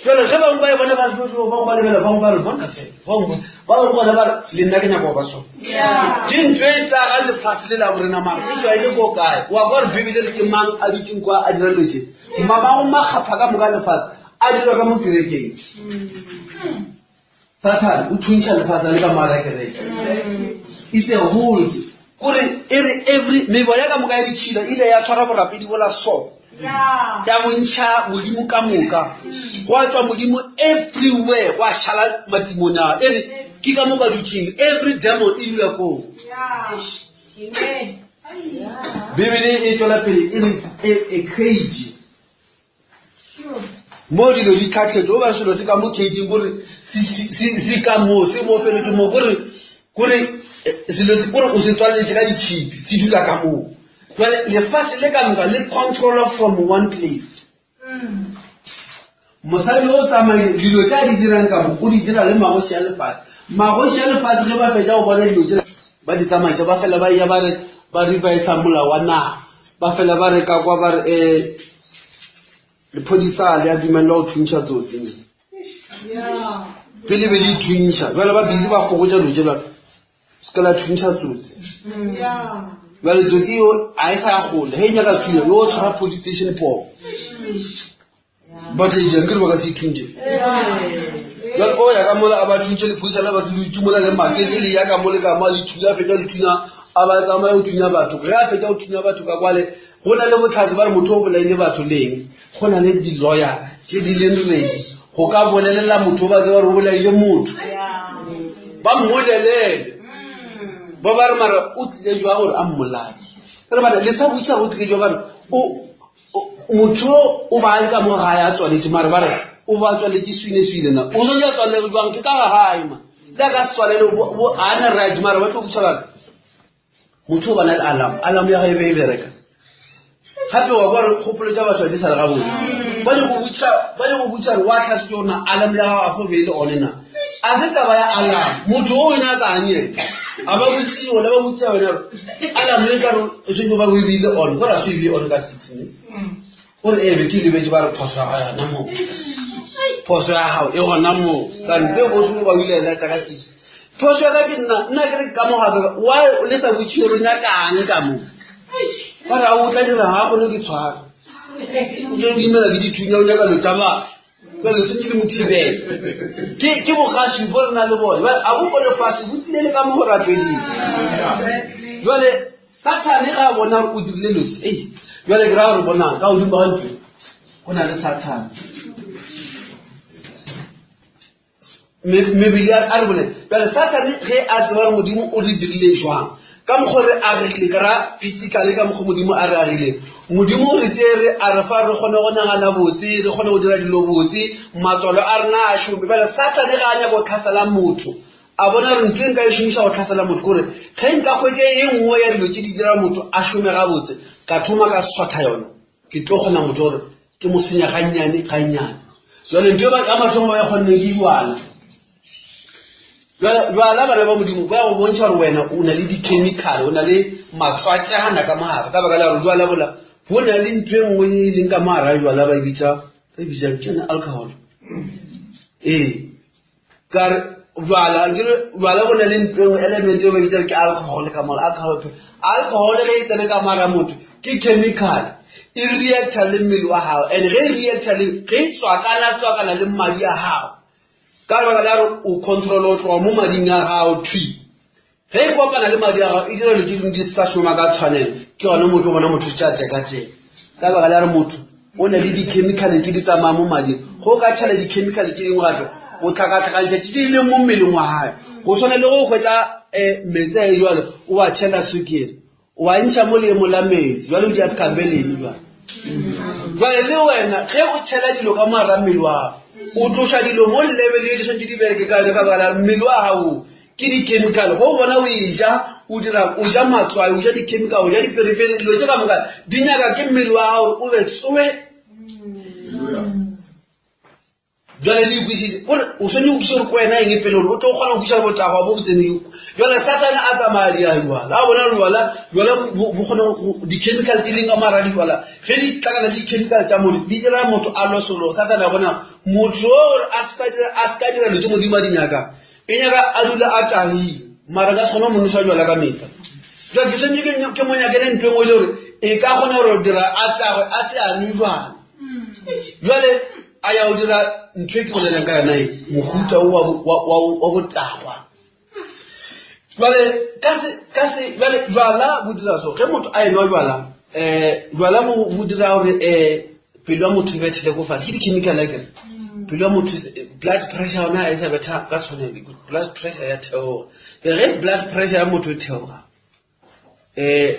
Jwale ge bangwe ba e bona ba re bangwe ba lebela bangwe ba re bona se bangwe ba bangwe bona ba re le nna ke nyaka go ba so. Ke ntho e tlaga lefase le la borena mara e tšwa e le ko kae? Wa kwa gore Bibele re ke mang a dutseng kwa a dira dilo tše? Mamago makgapha ka moka lefase a dirwa ka mo kerekeng. Sathane o thuntšha lefase a le ka moara kereke. It's a hold. Kore e re every meboya ka moka ya ditšhila e ile ya tshwara borapedi bola so. Ya bontšha modimo ka moka. Gwa tswa modimo everywhere gwa šala matimone a. E re ke ka mo ba dutšeng every demon e dula koo. Bibele e tšwela pele e re a cage. Mo dilo di tlhatlhetšwe, o ba selo se ka mo caging kore se ka mo se mo feletše mo kore kore eh, selo se kore o se tswaletse ka ditšhipi se dula ka moo. Jwale lefase le ka moka le controller from one place. Mosadi o tsamaile dilo tse a di dirang ka mo o di dira le magoši a lefase. Magoši a lefase ge ba fetša go bona dilo tse ba di tsamaiša ba fela ba ya ba re ba revisa molao wa naga ba fela ba re ka kwa ba re um lephodisa le a dumelelwa go thuntšha tsotsi ne pele be le ithuntšha jale ba busy ba fokotša dilo tše bjalo se ka la thuntšha tsotsi jale tsotsi yo a e sa ya gole ge e nyaka thunya yo o tshwara police station poo ba tla ijang ke re ba ka se ithuntše jale o ya ka mola a ba thuntše lephodisa la batho le itimola le makete le ya ka mo le ka mo le thunya fetša le thunya a ba tsamaya go thunya batho ge a fetša go thunya batho ka kwale Go na le bohlatse ba re motho o bolaile batho leng. Go na le di-lawyer tše di leng ready go ka bolelela motho ba tseba gore o bolaile motho. Ba mmolelele. Ba ba re mara o tlile jwa gore a mmolaye. Re bana le sa botša o tlile jwa ba re o motho o ba le ka mo gae a tswaletše mara ba re o ba tswaletše swine swine na. O swanetše a tswalele jwang ke ka ga gae ma. Le a ka se tswalele a na right mara ba tlo botša ba re motho o bana le alarm alarm ya gae be e bereka gape wa kwa re kgopolo tša batho ga di sa le gabotse ba nyako botša ba nyako botša re wa tlhasetse gore na alarm ya gago a fo be e le one na a se taba ya alarm motho o o nyakang ena a ba botšiše gona ba botša wena gore alarm e ka re e tshwanetse ba o e beile on gore a se e beye on ka six ne gore ee be ke lebetse ba re phoso ya ga yona moo phoso ya gago e gona moo kante o sengwe ba o ile lata ka six phoso ya ka ke nna nna ke re ka mo gape why le sa botšiše gore nyakang ka mo ba re a o tla dira ga kgone ke tshwara o tlo imela ke dithunya o nyaka lo tša batho. Jale sentse le mo thibele. Ke ke bogaši bo re na le bone. Jale a bo bo lefase bo tlile le ka mo borapeding. Jale Sathane ga a bona gore o dirile lotse. Ei, jale ke raya gore bonang ka godimo ga ntlo go na le Sathane. Mebele a re bolele. Jale Sathane ge a tseba gore Modimo o re dirile jwang, ka mokgwa re agile, ka ra physically ka mokgwa Modimo a re agileng. Modimo o re tsere a re fa re kgone go nagana botse, re kgone go dira dilo botse, matswalo a rena a šome. Jale Sathane ga a nyaka go tlhasela motho, a bona gore ntho e nka e šomiša go tlhasela motho kore ge nka hwetša e nngwe ya dilo tše di dira motho a šome gabotse, ka thoma ka swatha yona, ke tlo kgona motho gore ke mo senya gannyane gannyane. Jale ntho ya mathomo ba e kgonneng ke jwala. Jwala bana ba Modimo ba go bontšha gore wena o na le di-chemical, o na le matswatšana ka mogare, ka baka la gore jwala bola bo na le ntho e nngwe e leng ka mogare ga jwala ba e bitša ba e bitšang ke yone alcohol. Ee, ka re jwala jwala bo na le ntho e nngwe element e ba bitsa ke alcohol ka mola alcohol alcohol ge e tsene ka mara motho ke chemical e reacta le mmele wa gago and ge e reacta le ge e tswakana tswakana le madi a gago ka lebaka la gore o control o tloga mo mading a gago thwi Ge e kopana le madi a gago e dira dilo tše dingwe di sa šoma ka tshwanelo. Ke gona mo o tlo bona motho tša teka-teka. Ka baka la gore motho o na le dikhemikhale tše di tsamayang mo mading. Ge o ka tšhela dikhemikhale tše dingwe gape, o tlhakatlhakantšha tše di leng mo mmeleng wa gae. Go tshwana le ge o hwetša um meetse a e jwalo o a tšhela sukiri. O a ntšha mo leemo la meetse, jwale o di a sekambeleng jwale. Jwale le wena ge o tšhela dilo ka moara mmele wa gago, o tloša dilo mo level ye di swanetše di bereke ka yone ka baka la mmele wa gago ke di-chemical. Ge o bona o e ja, o dira o ja matswai, o ja di-chemical, o ja diperiferi, dilo tše ka moka di nyaka ke mmele wa gago gore o be tsoe. Bjale le ikwešiše gore o swanetše go kwešiša gore ko wena eng pele gore o tlo kgona go kwešiša botagwa bo bo tseneng. Bjale Satane a tsamaya di ya jwala, a bona jwala, jwala bo kgona di-chemical tse leng ka mogare ga dijwala, ge di tlakana le di-chemical tša motho di dira motho a losolo. Satane a bona motho o gore a se ka dira dilo tše Modimo a di nyakang, e nyaka a dula a tagile, mara nka se kgone go mo noša jwala ka metlha. Jwale ke swanetše ke mo nyakele ntho e nngwe e le gore e ka kgona gore dira a tagwe a se a nwe jwala. Jwale a ya go dira ntho e ke bolelang ka yona e mohuta o wa botagwa. Jwale ka se ka se jwale jwala bo dira so ge motho a enwa jwala um jwala bo dira gore um pelo ya motho e bethele ko fatshe ke di-chemical akere pelo ya motho blood pressure yona e sa betha ka tshwanelo blood pressure ya theoga ge blood pressure ya motho e theoga um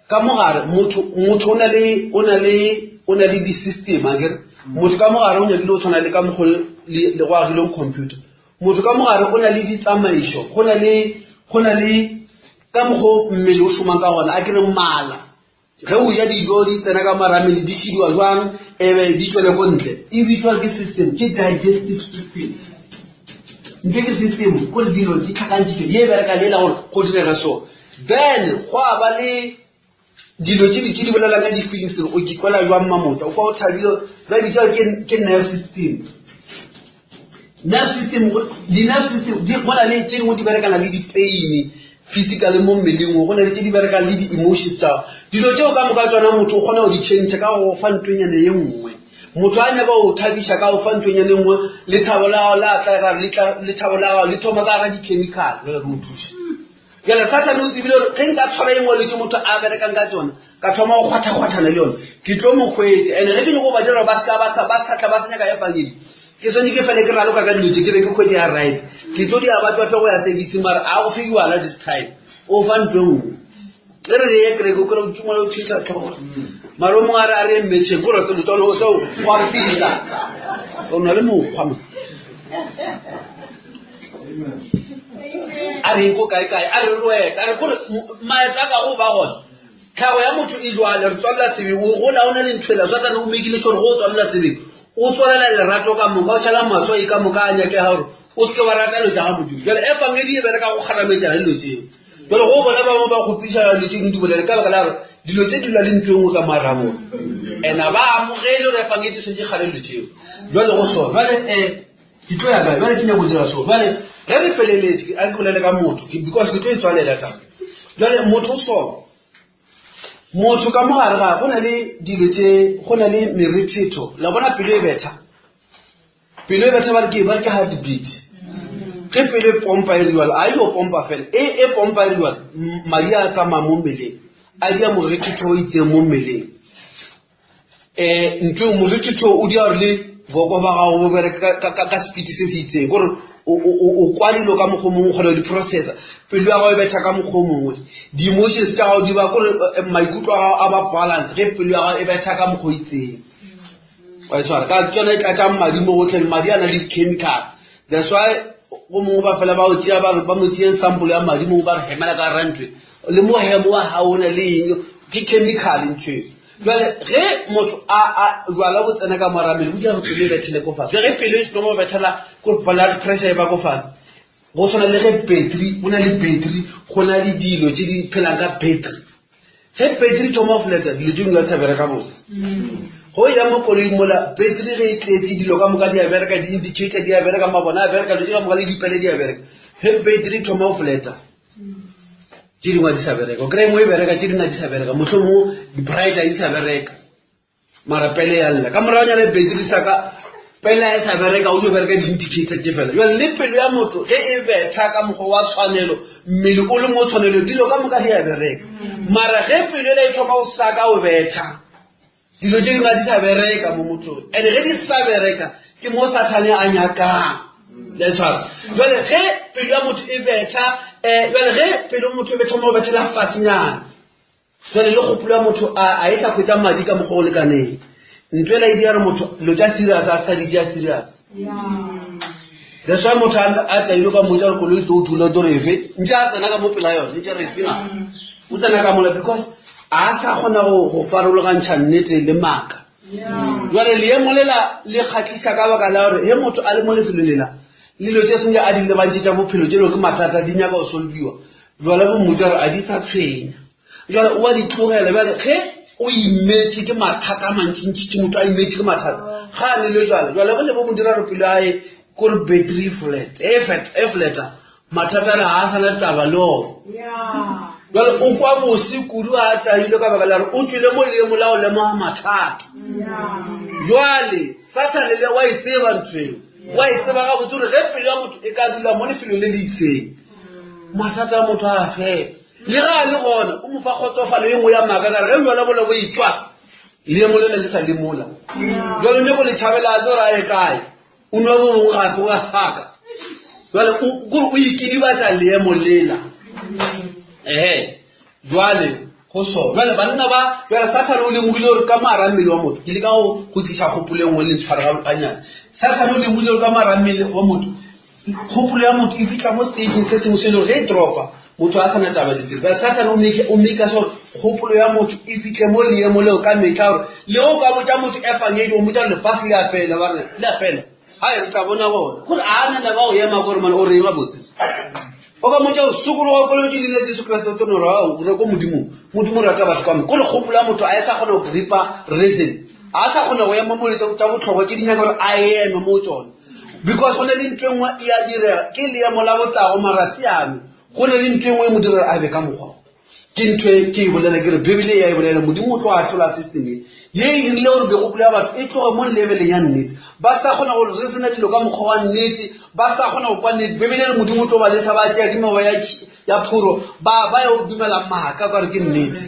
ka mogare motho motho o na le o na le o na le di-system akere motho ka mogare o nyakile o tshwana le ka mokgwa le go agileng computer motho ka mogare o na le ditsamaiso go na le go na le ka mokgwa mmele o šomang ka gona a kere mala ge o ja dijo di tsena ka maramele di šidiwa jwang ebe di tswele ko ntle e bitswa ke system ke digestive system ntho ke system kore dilo di tlhakantšhitšwe di e bereka lela gore go direga so then go a ba le dilo tse di tse di bolelang ka di-feelings o ke kwela jwang mamotla o kwa o thabile ba bitsa ke nerve system nerve system di-nerve system di go na le tse dingwe di berekana le di-pain physically mo mmeleng go na le tse di berekang le di-emotions tsa dilo tseo ka moka tsona motho o kgona go di change ka go fa ntonyane ye nngwe motho a nyaka go thabiša ka go fa ntonyane nngwe lethabo la gago la tla ka lethabo la gago le thoma ka ga di-chemical jale re o thuše Bjale Sathane o tsebile gore ge nka tshwara e nngwe le tše motho a berekang ka tsona, ka thoma go kgwatha-kgwathana le yone, ke tlo mo hwetša. And ge ke nyako ba dira gore ba se ka ba sa ba sa tla ba sa nyaka efangedi, ke swanetše ke fele ke raloka ka dilo tše, ke be ke hwetše ya right. Ke tlo dia ba tšwafe go ya service mara a go fe jwala this time. O fa ntho e nngwe. E re re ye kereke o kry o tšumola o tšhitha tlhogo. Mara o mongwe a re a re ye mmetšheng, kore tselo tsone o tseo wa fihla. O na le mokgwa mo. A re ko kae kae, a re roeta, a re kore maeto a ka go ba gona. Tlhago ya motho e jwale, re tswalela sebeng, o gola o na le ntho ela, Satane o mekile sure go o tswalela sebeng, o tswalela lerato ka moka, o tšhela matswai ka moka a nyakega gore o seke wa rata dilo tša ga Modimo. Jale efangedi e bereka go kgarametša dilo tseo. Jale go bona bangwe ba kgopiša dilo tse dingwe di bolele ka baka la gore dilo tse di lwa le ntho e nngwe ka moara bona. And a ba amogele gore efangedi e swanetše kgale dilo tseo. Jale go so, jale um Ke tlo ya kae bjale? Ke nyako go dira so bjale. Ge re feleletše, a ke bolele ka motho because ke tlo e tswalela taba. Bjale motho so, motho ka mogare ga go na le dilo tše, go na le merethetho. La bona pelo e betha. Pelo e betha ba re ke ba re ke heart beat. Ge pelo e pompa e riwalo, a yo pompa fela. E e pompa e riwalo, madi a tsamaya mo mmeleng. A dia morethetho o itseng mo mmeleng. Um ntho morethetho o dia gore le boko ba gago bo bereke ka speed se se itseng. Kore o kwa dilo ka mokgwa o mongwe o kgona go di processa. Pelo ya gago e betha ka mokgwa o mongwe. Di-emotions tša gago di ba kore maikutlo a gago a ba balance ge pelo ya gago e betha ka mokgwa o itseng. Wa e tshwara ka ke yone e tlatšang madi mo gotlhe madi a na le di-chemical. That's why go mongwe ba fela ba o tšea ba re ba mo tšeeng sample ya madi mongwe ba re hemela ka gara ntho e. Le mohemo wa gago o na le eng ke chemical ntho e. Jwale ge motho a a jwala bo tsena ka mora mmele bo dira gore pelo e bethele ko fatshe. Jwale ge pelo e thoma go bethela ko blood pressure e ba ko fatshe. Go tshwana le ge battery go na le battery go na le dilo tse di phelang ka battery. Ge battery e thoma go fleta dilo tse dingwe di sa bereka botse. Go ya mo koloing mola battery ge e tletse dilo ka moka di a bereka di-indicator di a bereka mabone a bereka dilo tse ka moka le dipele di a bereka. Ge battery e thoma go fleta tše dingwe di sa bereka o kry-e nngwe e bereka tše dingwe di sa bereka mohlomongwe di-brighter di sa bereka mara pele ya lla ka moragonyana battery sa ka pele e sa bereka o dio bereka di-indicator tše fela jale le pelo ya motho ge e betha ka mokgwa wa tshwanelo mmele o le mo tshwanelo dilo ka moka di a bereka mara ge pelo ela e thoma go saka o betha dilo tše dingwe di sa bereka mo mothong and ge di sa bereka ke mo sathane a nyakang le tshwara jale ge pelo ya motho e betha um jale ge pelo motho e be thoma go bethela fasenyana jale le kgopolo ya motho a e sa hwetsa madi ka mokgwa o lekaneng ntho ela e dira gore motho dilo tša serious a sa di tša serious that's why motho a tlaile ka motsa gore koloi tlo o thula o tlo re efe ntse a tsena ka mo pela yone ntse re efe na o tsena ka mola because a sa kgona go farologantšha nnete le maaka jale leemo lela le kgatlisa ka baka la gore he motho a le mo lefelo lela lelo tše senge a di lebantše tša bophelo tše ke mathata di nyaka go solviwa jale bo mmotsa gore a di sa tshwenya jale o a di tlogela bjale ge o imetše ke mathata a mantšintšintši motho a imetše ke mathata ga a nele jale jale bo le bo mo dira gore pelo ae kore battery flat e flata mathata a ga a sana taba le one jale o kwa bose kudu a tailwe ka baka la gore o tswile mo leemo la go lemoga mathata jwale sathane le wa e tseba ntho eo wa e tseba gabotse gore ge pelo ya motho e ka dula mo lefelo le le itseng mathata a motho a fela le ga a le gona o mo fa kgotsofalo e nngwe ya maaka kare ge jala bola bo etswa leemo lele le sa lemola jalo nyako le tšhabela a tse gore a ye kae o nwa bo bongwe gape o a saka jale kore o ikidibatsa leemo lela ehe jwale go so jale banna ba jale sathane o lemogile gore ka mara mmele wa motho ke le ka go tliša kgopolo e nngwe le ntshware ganyane sathane o lemogile gore ka mara mmele wa motho kgopolo ya motho e fitlha mo stageng se sengwe se e le gore ge e dropa motho a sana taba le tsela bjale sathane o make sure kgopolo ya motho e fitlhe mo leemo leo ka metlha gore le o ka botsa motho efangedi o motsa lefase le a fela ba re le a fela ga re tla bona gona gore a na le ba o ema kore mane o reng gabotse o ka motsa o sokologa kolobetše leina jesu kriste o tlo no re ko modimong modimo o rata batho ka moka kore kgopolo ya motho a e sa kgona go gripa reason a sa kgona go ema mo tsa botlhokwa tse di nyaka gore a eme mo tsone because go ne le ntho e nngwe e a direga ke leemo la botago mara siame go ne le ntho e nngwe e mo direla a be ka mokgwa ke ntho e ke e bolela ke re bibele ya e bolela modimo o tlo ahlola system e ye e dirile gore megopolo ya batho e tloge mo leveleng ya nnete ba sa kgona gore re sena dilo ka mokgwa wa nnete ba sa kgona go kwa nnete bibele re modimo o tlo ba lesa ba tšea ke mewa ya phoro ba ba ya o dumela maaka ka gore ke nnete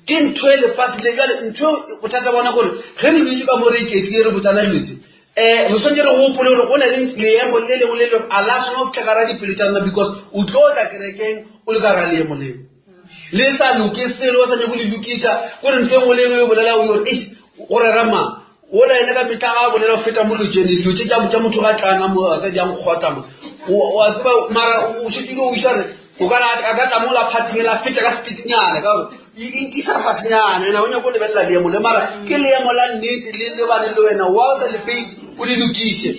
ke ntho e lefase le jale ntho e bothata bona gore ge re dutse ka mo re iketlile re botsana dilo tse um re tshwanetse re gopole gore go na le leemo le lengwe le lengwe a la tshwana go fitlha ka ra dipelo tša rena because o tlo tla kerekeng o le ka ra leemo leo le sa loke selo o sa nyako le lokiša kore ntho e nngwe le engwe e bolela o yore eish go rera mang ola ene ka metlha ga a bolela go feta mo lojene dilo tse tša motho ga tlana mo a tsa jang kgotla mo wa tseba mara o šetile o iša re o ka a ka tla mola phathing ela feta ka sepitinyana ka gore e inkisa fasenyana ena o nyako lebelela leemo le mara ke leemo la nnete le lebane le wena wa o sa le face o le lokiše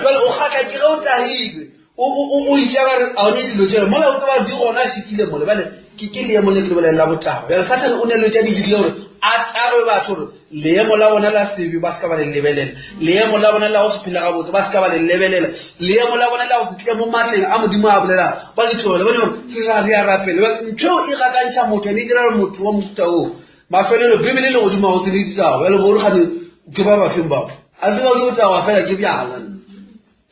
jale o kgatla ke ge o tahilwe o itša ka re a one dilo tsele mola o tseba di gona a šikile mole bale ke ke leemo le ke lebelela la botago bjale sathane o ne lo tša di dirile gore a tagwe batho gore leemo la bona la sebe ba se ka ba le lebelela leemo la bona la go se phela gabotse ba se ka ba le lebelela leemo la bona la go se tle mo matleng a modimo a bolelang ba le tlogele ba le gore re a rapele ntho eo e gakantšha motho ene e dira gore motho wa mofuta oo mafelelo bibele le godimo ga go tsele ditsago bjale bo gane ke ba bafeng bao a se ba ke o tagwa fela ke bjala.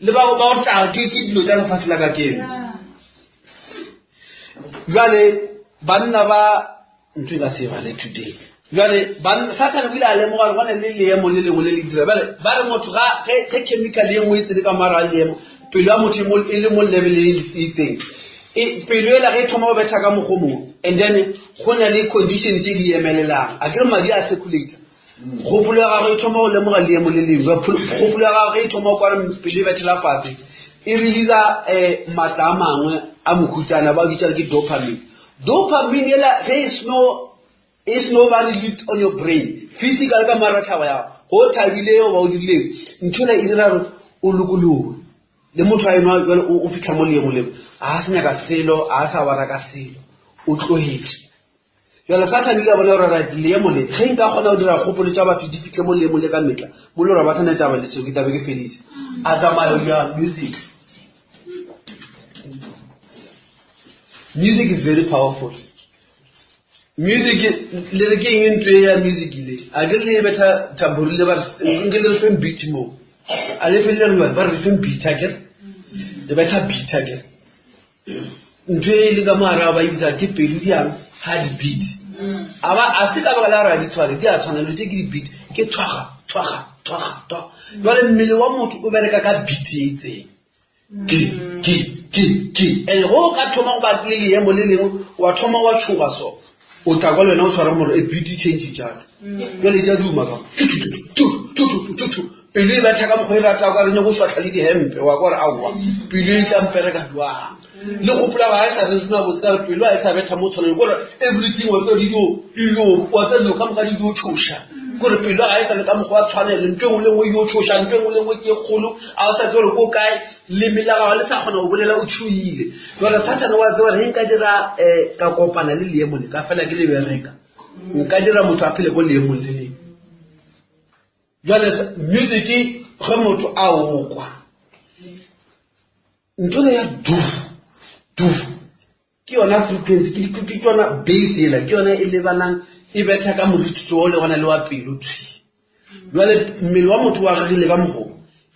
Le ba ba go tla ke ke dilo tša lefase la ka keno. Bjale banna ba ntho e ka se bale today. Bjale Sathane o ile a lemoga gore go na le leemo le lengwe le le dira. Bjale ba re motho ga ge ge chemical ye nngwe e tsene ka mara a leemo, pelo ya motho e, e le mo level e itseng. E, pelo ela ge e thoma go betha ka mokgo mongwe and then go na le condition tše di emelelang. A ke re madi a circulate. Kgopolo ya gagwe e thoma go lemoga leemo le lengwe. Kgopolo ya gagwe e thoma go kwa re pelo e bethela fase. E releasa um maatla a mangwe a mohutana ba bitša ke dopamine. Dopamine ela ge e seno e seno ba released on your brain physical ka maratlhaba ya gago go thabile goba o dirileng ntho ela e dira gore o lokologe le motho a enwa jale o fitlha mo leemo leo a se nyaka selo a sa wara ka selo o tlogetše Jale Sathane ile a bona gore right leemo le ge nka kgona go dira kgopolo tša batho di fihle mo leemo le ka metla mo le gore ba sena taba le seo ke tabe ke feditše a tsamaya o ya music music is very powerful music le re ke eng ntwe ya music le a ke le betha tambourine le ba nke le re feng beat mo a le feng le re ba re feng beat a ke le betha beat a ke ntho e le ka mogare ba e bitsa ke pelo di yang ga di-beat a ba a se ka baka la gore ga di tshwane di a tshwana dilo tse ke di-beat ke thwaga thwaga thwaga thwaga jale mmele wa motho o bereka ka beat e itseng ke ke ke ke and go o ka thoma go ba le leemo le lengwe wa thoma wa tshoga so o tla kwa le wena o tshwara moro e beat change jalo jale di a duma ka pelo e betha ka mokgwa e rata ka rene go šwatlha le dihempe wa kwa gore aowa pelo e tla mpereka jwang le gopola ga e sa re sena botse ka re pelo a e sa betha mo tshwaneng kore everything wa tsa dijo dijo wa tsa dilo ka moka di dio tshoša kore pelo ga e sa le ka mokgwa wa tshwanelo ntho e nngwe le nngwe e dio tshoša ntho e nngwe le nngwe ke e kgolo a o sa tse gore ko kae leme la gago le sa kgona go bolela o tshoile jale sathane wa tseba gore ge nka dira um ka kopana le leemo le ka fela ke le bereka nka dira motho a phele ko leemong le lengwe jale music ge motho a o kwa ntho le ya duf duf ke yona frequency ke ke yona base ela ke yona e lebanang e betha ka morithitho o le gona le wa pelo thwi jale mmele wa motho o agegile ka mokgwa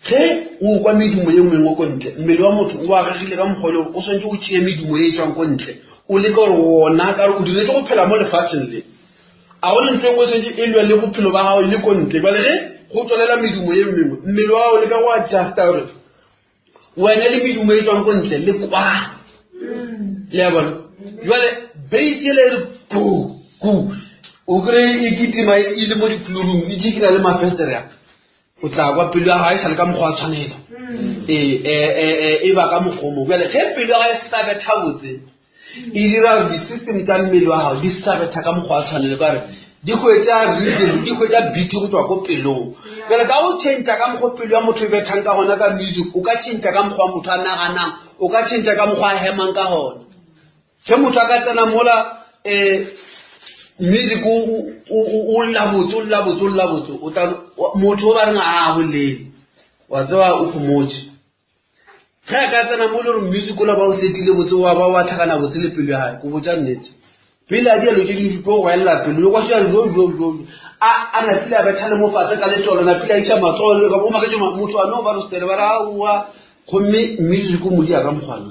ge o kwa medumo ye mengwe ko ntle mmele wa motho o agegile ka mokgwa le o swantse o tšee medumo ye e tswang ko ntle o leka gore wona ka gore o diretse go phela mo lefatsheng le a go le ntho e nngwe e swantse e lwe le bophelo ba gago e le ko ntle jale ge go tswelela medumo ye mengwe mmele wa gago le ka go adjusta gore wena le medumo e tswang ko ntle le kwana le ya bona jale base ele e re ku ku o kry e kitima e le mo diflorong e tšekina le mafestere a o tla kwa pelo ya gago e sa le ka mokgwa wa tshwanelo ee e ba ka mokgomo jale ge pelo ya gago e sa betha botse e dira gore di-system tša mmele wa gago di sa betha ka mokgwa wa tshwanelo ka gore di hwetša rhythm di hwetša beat go tswa ko pelong jale ka go change ka mokgwa pelo ya motho e bethang ka gona ka music o ka change ka mokgwa motho a naganang o ka change ka mokgwa a hemang ka gona ge motho a ka tsena mola um music o lla botse o lla botse o lla botse motho o ba reng a bolele wa tseba o gomotse ge a ka tsena mo le gore music ola ba o setile botse wa ba wa tlhakana botse le pelo ya gae ko botsa nnete pele a dialo tse di tlo go elela pelo le kwa sea jo jo jo a a napile a betha le mo fatshe ka letolo napile a isa matsogo le ka bo maketse motho a no ba rostele ba ra wa gomme music o modi a ka mokgwana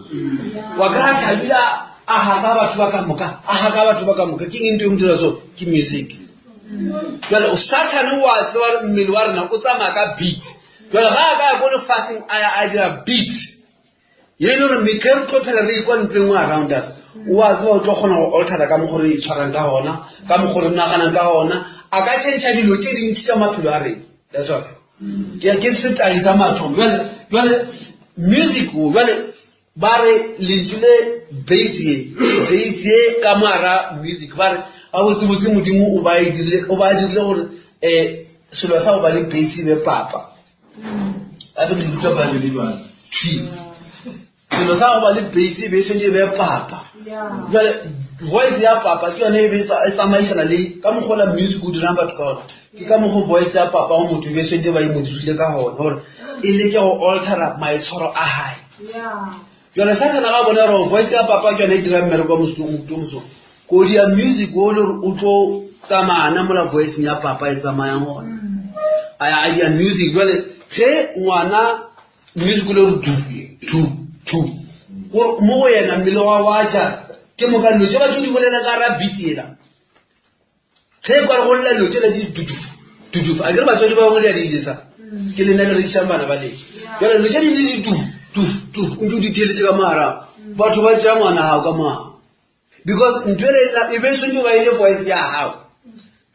wa ka thabile a haka batho ba ka moka a haka batho ba ka moka ke eng ntho e mo dira so ke music jale o sathane wa tseba mmele wa rena o tsamaya ka beat jale ga a ka ya ko lefatsheng a ya a dira beat ye e le gore metlhe re tlo phela re ikwa ntlo engwe around us o a tseba o tlo kgona go altera ka mokgo re itshwarang ka gona ka mokgo re naganang ka gona a ka change dilo tse dintši tša maphelo a rena that's all ke ke setai sa mathomo jale jale music o jale ba re lentšu le base ye base ye ka moara music ba re gabotsebotse modimo o ba e dirile o ba dirile gore um selo sa go ba le base e be papa gape ke ruta baebele jalo thwi selo sa go ba le base e be e swantse e be papa jale voice ya papa ke yone e be e tsamaišana le ka mokgwa la music o dirang batho ka gona ke ka mokgwa voice ya papa go motho e be e swantse ba e mo dirile ka gona gore e leke go altera maitshwaro a gae jale sathana ga bona gore voice ya papa ke yone e dirang mmereko wa mosong kodi ya music o le gore o tlo tsamayana mola voiceng ya papa e tsamayang gona a ya a dia music jale ge ngwana Music o le re tu tu tu. Gore mo go yena mmele wa wa adjust. Ke moka dilo tše ba tlo di bolela ka ra beat yela. Ge e kware go lla dilo tšela di dudufu dudufu. A ke re batswadi ba bangwe le a di lesa. Ke lena le rekišang bana ba lena. Jwale dilo tše di di tufu tufu tufu o ntse o di theeletše ka mogara. Batho ba tšea ngwana gago ka mogara. Because ntho ele e be e swantse ba e le voice ya gago.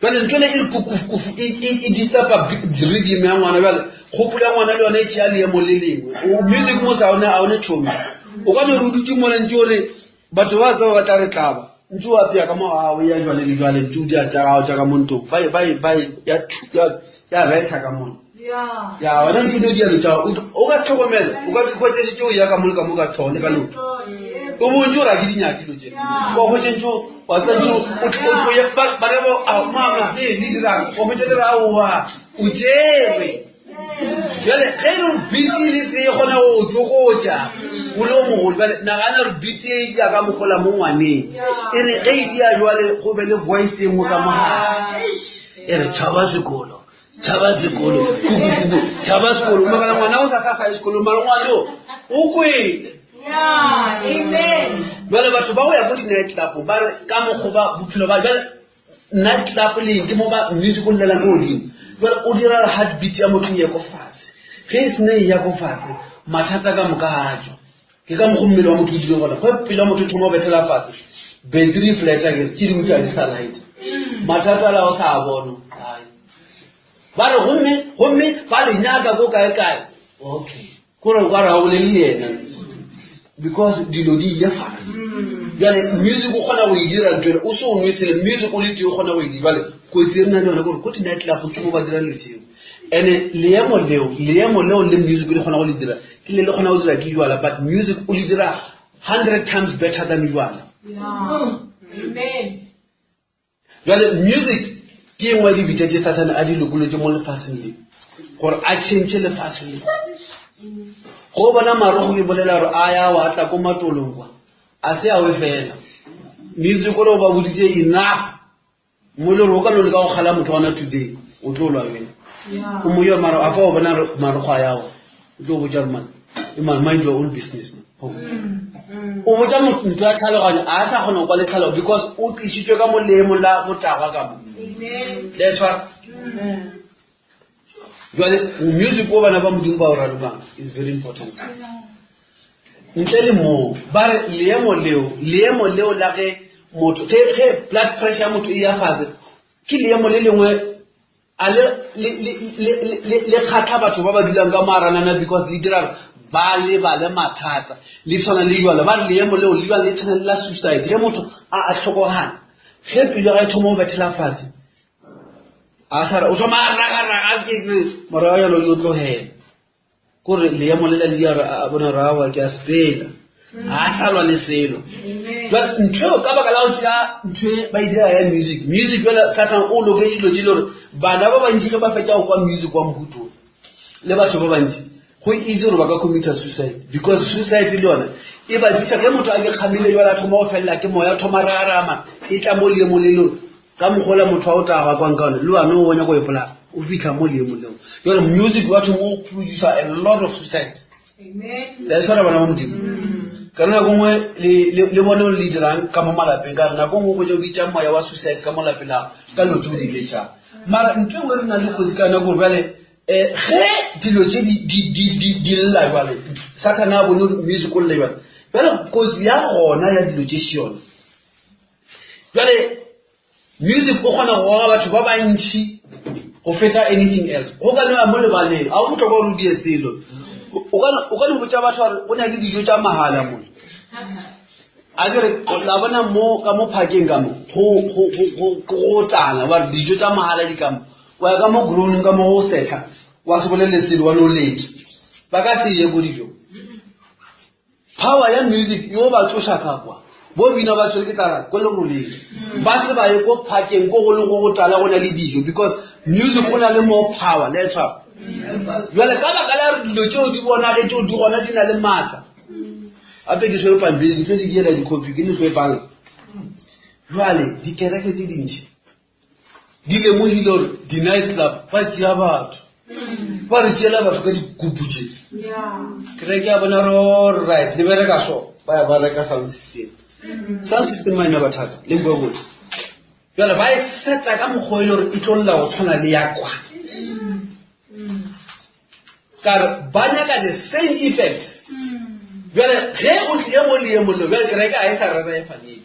Jwale ntho ele e re kukufukufu e, e, e disturba rhythm ya ngwana jwale kgopolo ya ngwana le yone e tšea leemo le lengwe. O music mo sa one a one tšhomi. O ka no re o dutše mola ntse o re batho ba tseba ba tla re tlaba ntse o apea ka mo gago ya jwale le jwale ntse o dia tša gago tša ka mo ntlong ba ba ba ya ya ya betha ka mona ya wena ntse o no dia dilo tša o ka se tlhokomele o ka hwetše šetše o ya ka mo le ka mo ka tlhogo le ka leoto o bo ntse o ra ke dinyake dilo tše wa hwetše ntse wa tsa ntse o ye ba ba re bo a mama e le dirang wa hwetše le ra oa o tšerwe Bjale ge e le gore beat e le tee e kgona go tsokotša o le o mogolo, bjale nagana gore beat e ya ka mogola mo ngwaneng e re ge e dia jwale go be le voice e nngwe ka mogare e re tšhaba sekolo tšhaba sekolo kukukuku tšhaba sekolo makala ngwana o sa sa sa ye sekolong mara ngwane o o kwele jale batho ba go ya ko di-night club ba re ka mokgwa ba bophelo ba jale night club leng ke mo ba music o llelang ko godimo jale o dira heart beat ya motho e ye ko fase ge e sene e ya ko fase mathata ka moka a tswa ke ka mokgwa mmele wa motho o dile gona ge pele wa motho o thoma go bethela fase battery flat ke tše dingwe tša di sa light mathata a la o sa a bona ba re gomme gomme ba le nyaka ko kae kae okay Kore o ka re ga o bolele le yena because dilo di ile fase. Bjale music o kgona go e dira ntho ele o se o nwe sele music o le tee o kgona go e dira. Bjale kotsi e re na le yone kore ko di-night club ke mo ba dira dilo tseo. And-e leemo leo leemo leo le music le kgona go le dira ke le le kgona go dira ke jwala but music o le dira 100 times better than jwala. Amen. Bjale music ke e nngwe ya dibetša tše Sathane a di lokolotše mo lefaseng le gore a tšhentšhe lefase le. Go bona marogo ke bolela gore a ya wa tla ko matolong kwa a se awe fela. Music o re o ba boditse enough mo le gore o ka no leka go kgala motho gona today o tlo lwa wena. O mo yo mara a fa o bona marogo a yago o tlo botša gore man man mind your own business man. O botša motho ntho ya tlhaloganyo a sa kgona go kwa le tlhalogo because o tlisitswe ka mo leemong la botagwa ka mo. Le a tshwara? Jwale music o bana ba Modimo ba o ralokang is very important. Ntle le moo ba re leemo leo leemo leo la ge motho ge ge blood pressure ya motho e ya fase ke leemo le lengwe A le, le, le, le, le, le kgatlha batho ba ba dulang ka moaranana because le dira gore ba lebale mathata. Le tshwana le jwala. Ba re leemo leo le jwala le tshwana le la suicide. Ge motho a a hlokogala, ge pelo ya gagwe e thoma go bethela fase, a sa re, o thoma a ragaraga ke morago jalo yo tlogela. Kore leemo le la le dira a bona gore aowa ke a sepela. A sa lwa le selo. Jwale ntho eo ka baka la go tšea ntho e ba e dira ya music. Music jwale Satan o loketše dilo tše le gore bana ba bantši ge ba fetša go kwa music wa mohuto o, le batho ba bantši go easy gore ba ka commita suicide because suicide le yona e ba tliša ge motho a ke kgamile jwale a thoma go felela ke moya o thoma rarama e tla mo leemong le lore Ka mokgwa ola motho wa go taga kwang ka one le wane o nyaka go ipolaya o fitlha mo leemong leo. Jale music wa thoma o producer a lot of suicides. Le a tshwara bana ba Modimo. Ka nako nngwe le bone le dirang ka mo malapeng ka nako nngwe go bitša moya wa suicide ka mo lapeng la ka dilo tse o di letšang. Mara ntho e nngwe re na le kotsi ka yona gore bjale um ge dilo tše di lla jwale Sathane a bone music o lle jwale bjale kotsi ya gona ya dilo tše še yone. Jwale music o kgona go goga batho ba bantši go feta anything else. Go ka no ya mo lebaleng, ga go bohlokwa gore o die selo. O ka no botša batho gore go na le dijo tša mahala mo. A ke re la bona mo ka mo phakeng ka mo go tlala ba re dijo tša mahala di ka mo. Wa ya ka mo grounong ka mo go setlha wa se bolele selo wa no letša. Ba ka se ye ko dijong. Power ya music yo ba tloša ka kwa. Bo bina ba tshwere ke tlala ko leroleng. Ba se ba ye ko phakeng ko go le go go tlala go na le dijo because music o na le more power le tshwara. Jwale ka baka la re dilo tšeo di bonagetšeo di gona di na le maatla. Gape ke tshwere pampiri ke tlo di diela dikhopi ke ne tlo e bala. Jwale dikereke tse dintši di lemogile gore di-night club ba tšea batho. Ba re tšeela batho ka dikupu tše. Kereke ya bona re all right, le bereka so, ba ya ba reka sound system. Sound system ma ena bothata, le nkwe botse. Jale ba e seta ka mokgwa e le gore e tlo lla go tshwana le ya kwa. Ka re ba nyaka the same effect. Jale ge o tlile mo leemong leo, bjale kereke ga e sa rera efangedi.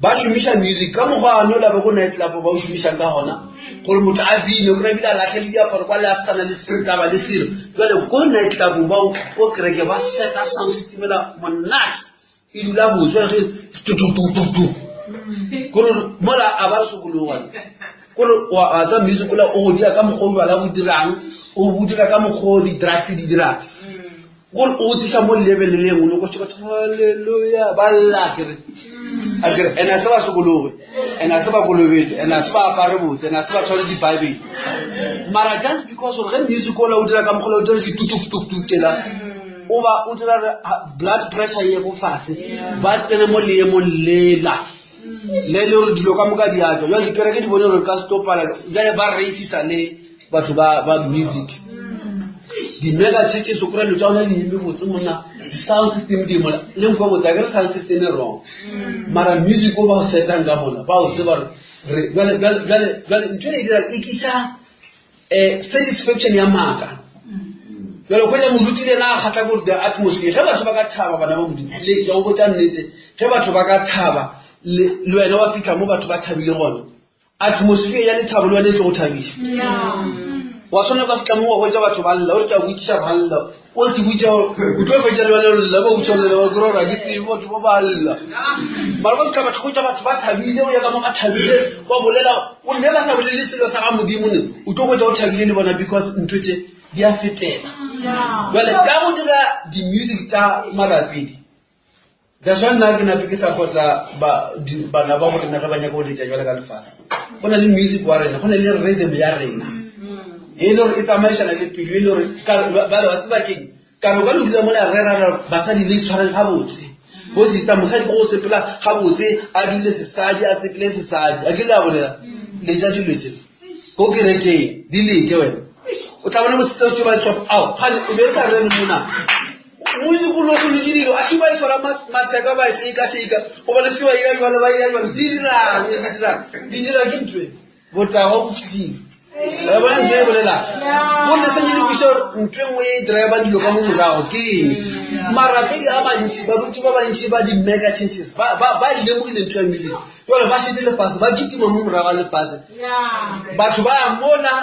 Ba šomiša music ka mokgwa ano la be go night club ba o šomišang ka gona gore motho a bine o kry ebile a latlhe le diaparo kwa le a sana le taba le selo. Jale ko night club ba ko kereke ba seta sound system ela monate e dula botse ge tututututu kore mola a ba sokologa kore wa tsa music ola o go dira ka mokgwa o jwala bo dirang o bo dira ka mokgwa o di-drugs di dirang gore o tlisa mo level le lengwe le go tšhoka halleluja ba lla kere a kere ene a se ba sokologe ene a se ba kolobetso ene a se ba apare botse ene a se ba tshware di-bible mara just because gore ge music ola o dira ka mokgwa o dira ditutufutufutu tela o ba o dira re blood pressure ye go fase ba tsene mo leemong lela le le gore dilo ka moka di a tswa jale dikereke di bone gore ka stopala jale ba raisisa le batho ba ba music di-mega churches o kry-a dilo tsa gona di eme botse monna di-sound system di mola le nkwa botse a kere sound system e wrong mara music o ba o setang ka mona ba o tseba gore jale jale jale jale ntho e dirang e tlisa um satisfaction ya maaka jale kgwetsa moruti le ena a kgatla gore the atmosphere ge batho ba ka thaba bana ba modimo le ke go botsa nnete ge batho ba ka thaba le wena wa fitlha mo batho ba thabile gona atmosphere ya lethabo le wena e tlo go thabiša wa tshwana ka fitlha mo wa hwetša batho ba lla o re ke a botšiša ba lla o ke botša o tlo fetša le wena lla ba botša lla ba kry gore ga ke tsebe batho ba ba lla mara ba fitlha batho hwetša batho ba thabile o ya ka mo ba thabile ba bolela o nne ba sa bolele selo sa ga modimo ne o tlo hwetša o thabile le bona because ntho tše di a fetela jale ka go dira di-music tša marapedi That's why nna ke nape ke support-a bana ba borena ge ba nyaka go letša jwale ka lefase. Go na le music wa rena, go na le rhythm ya rena. E le gore e tsamaišana le pelo, e le gore ba re wa tseba keng? Ka re o ka no dula mola re ra basadi le itshwareng gabotse. Bo sita mosadi ko go sepela gabotse, a dule sesadi, a sepele sesadi. A ke le a bolela? Letša dilo tše. Ko kerekeng, di letše wena. O tla bona bosita o ba tswa, ao, gane e be e sa rene mona. Mozikologo le dilo a ba e tshwara matheka ba e shaka shaka goba le se ba ira jwale ba ira jwale di dirang di dirang di dira ke ntwe botago bo fihlile ba bona ntho e bolelang go le sentse le kwiša gore ntho e nngwe e driver dilo ka mo morago ke eng marapedi a mantši baruti ba bantši ba di-mega churches ba e lemogile ntho ya music jale ba šetse lefase ba kitima mo morago ga lefase batho ba ya mola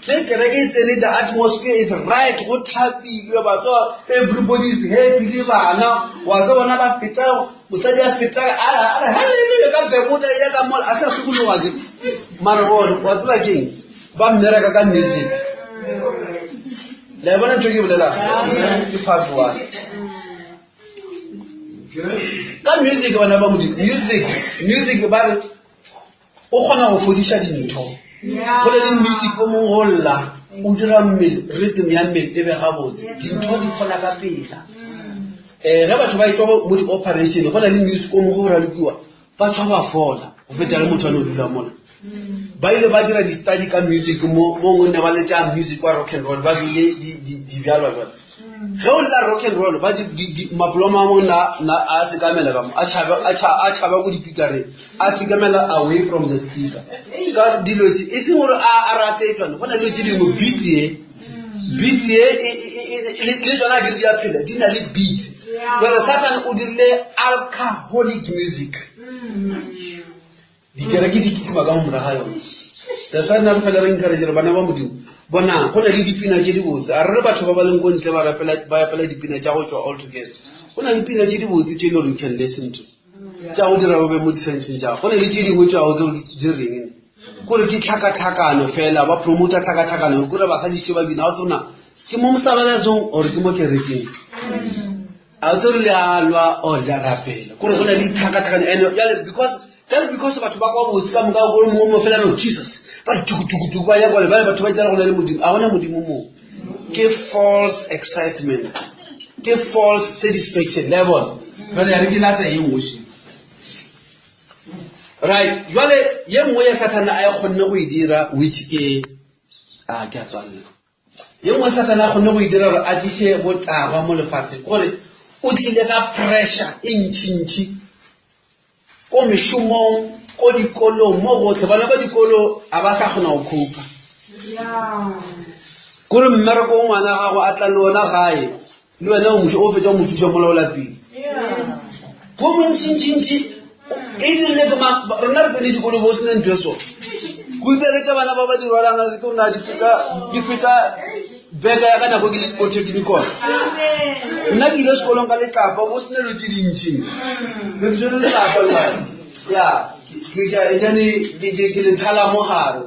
Ge kereke e tsene the atmosphere is right go thapilwe batho everybody is happy le bana wa tse bona ba feta mosadi a feta a re hallelujah ka bermuda ya ka mola a sa sokologa ke mara bone wa tseba keng ba mmereka ka music le bona ntho ke bolelang ke part one ka music bana ba modimo music music ba re o kgona go fodiša dintho go le le music o mongwe go lla o dira mmele rhythm ya mmele e be gabotse dintho di fola ka pela um ge batho ba etwa mo di-operation go na le music o mongwe go ralokiwa ba tshwa ba fola go feta le motho a ne o dula mola ba ile ba dira di-study ka music mo mongwe ne ba letša music wa rock and roll ba bile dibjalwa jale ge o lla rock and roll ba mapoloma a mongwe na a sekamela ka mo a tšhaba ko dipikareng a sekamela away from the speaker ka dilo tse e seng gore a ra setswane go na dilo tse dingwe beat ye beat ye le tsona ke di a phela di na le beat jale satan o dirile alcoholic music Dikereke di kitima ka mo morago ga yone. That's why nna re fela re encourage re bana ba Modimo. Bonang, go na le dipina tše dibotse. A re re batho ba ba leng ko ntle ba rapela ba opela dipina tša go tšwa all together. Go na le pina tše dibotse tše e le gore you can listen to. Tša go dira o be mo disenseng tša. Go na le tše dingwe tša go di reng. Kore ke tlhakatlhakano fela ba promota tlhakatlhakano kore basadi tše ba bina o tsona ke mo mosabalazong or ke mo kerekeng. A tsere le a lwa or le a rapela. Kore go na le tlhakatlhakano and jale because just because batho ba kwa botse ka moka gore mongwe mo fela no Jesus ba re tukutukutuku ba ya kwale ba batho ba itse go na le modimo a gona modimo moo ke false excitement ke false satisfaction le bona jale ya re ke lata ye nngwe še right jale ye nngwe ya sathane a e kgonne go e dira which ke a ke a tswalela. Ye nngwe Sathane a kgonne go e dira gore a tliše botagwa mo lefatsheng ke gore o tlile ka pressure e ntšintši ko mešomong, ko dikolong, mo gotlhe. Bana ba dikolo a ba sa kgona go copa. Kore mmereko o ngwana gago a tla le ona gae le wena o o fetsa o mo thuša mola o lapile. Go montšintšintši e dirile ke rena re tsene dikolo bo sena ntho e so. Go iperetša bana ba ba di rwalang ke rona di feta di feta beka ya ka nako ke le ko technical. Nna ke ile sekolong ka letlapa bo sena dilo tse dintši. Be ke tshwere letlapa jwale. Ya and then ke le thala mo gare.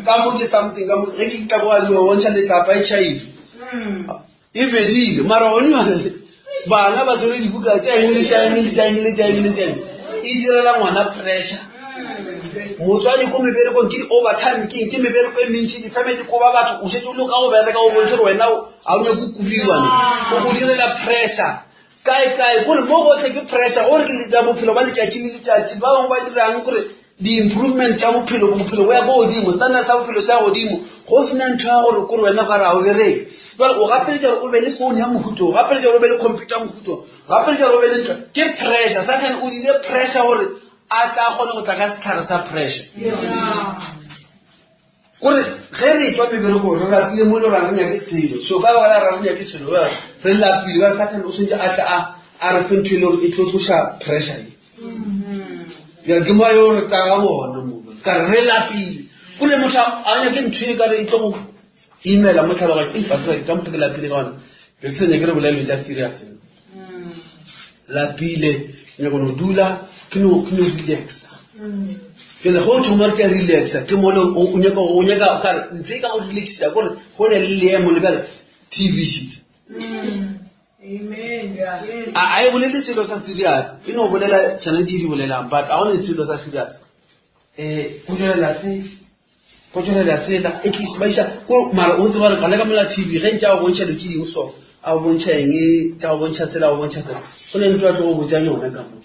Ka mo ke something ka mo ge ke tla go a bontšha letlapa e tšhaile. E fedile mara gone jwale bana ba tshwere dibuka tša eng le tša eng le tša eng le tša eng le tša eng e direla ngwana pressure motswadi ko meberekong ke di-overtime ke eng ke mebereko e mentši di-family ko ba batho o šetse o le ka go bereka o bontšhe gore wena ga o nyake kubiwa ne o go direla pressure kae kae kore mo gotlhe ke pressure gore ke bophelo ba letšatši le letšatši ba bangwe ba dirang kore di-improvement tša bophelo bophelo bo ya ko godimo standard sa bophelo se ya godimo go sena ntho ya gore kore wena ka re ga o bereke jale o gapeletša gore o be le phone ya mohuto o gapeletša gore o be le computer ya mohuto o gapeletša gore o be le ntho ke pressure sathane o dile pressure gore a tla kgone go tla ka setlhare sa pressure kore ge re tswa meberekong re lapile mo le ra re nyake selo so ka baka la ra re nyake selo re lapile ba sathane o swantse a tla a a re fe ntho e le gore e tlo tloša pressure e ya ke mo yo re taga bona mo ka re re lapile kore motho a nyake ntho e ka re e tlo go imela mo tlhaloganyo e batho ka motho ke lapile ka gona be ke sa nyake re bolele tša serious lapile nyako no dula ke no ke no relaxa pele go thoma re ke relaxa ke mole o nyaka o nyaka ka re ntse ka go relaxa gore go ne le leemo le bjale tv sheet a a e bolele selo sa serious e no bolela channel tse di bolelang but a go ne selo sa serious um go tswelela se go tšwelela sela at least ba iša ko mara o tseba gore gona ka mola tv ge ntse a go bontšha dilo tše dingwe so a go bontšha eng tša go bontšha sela a go bontšha sela go ne ntlo a tlo go botšang yone ka mo um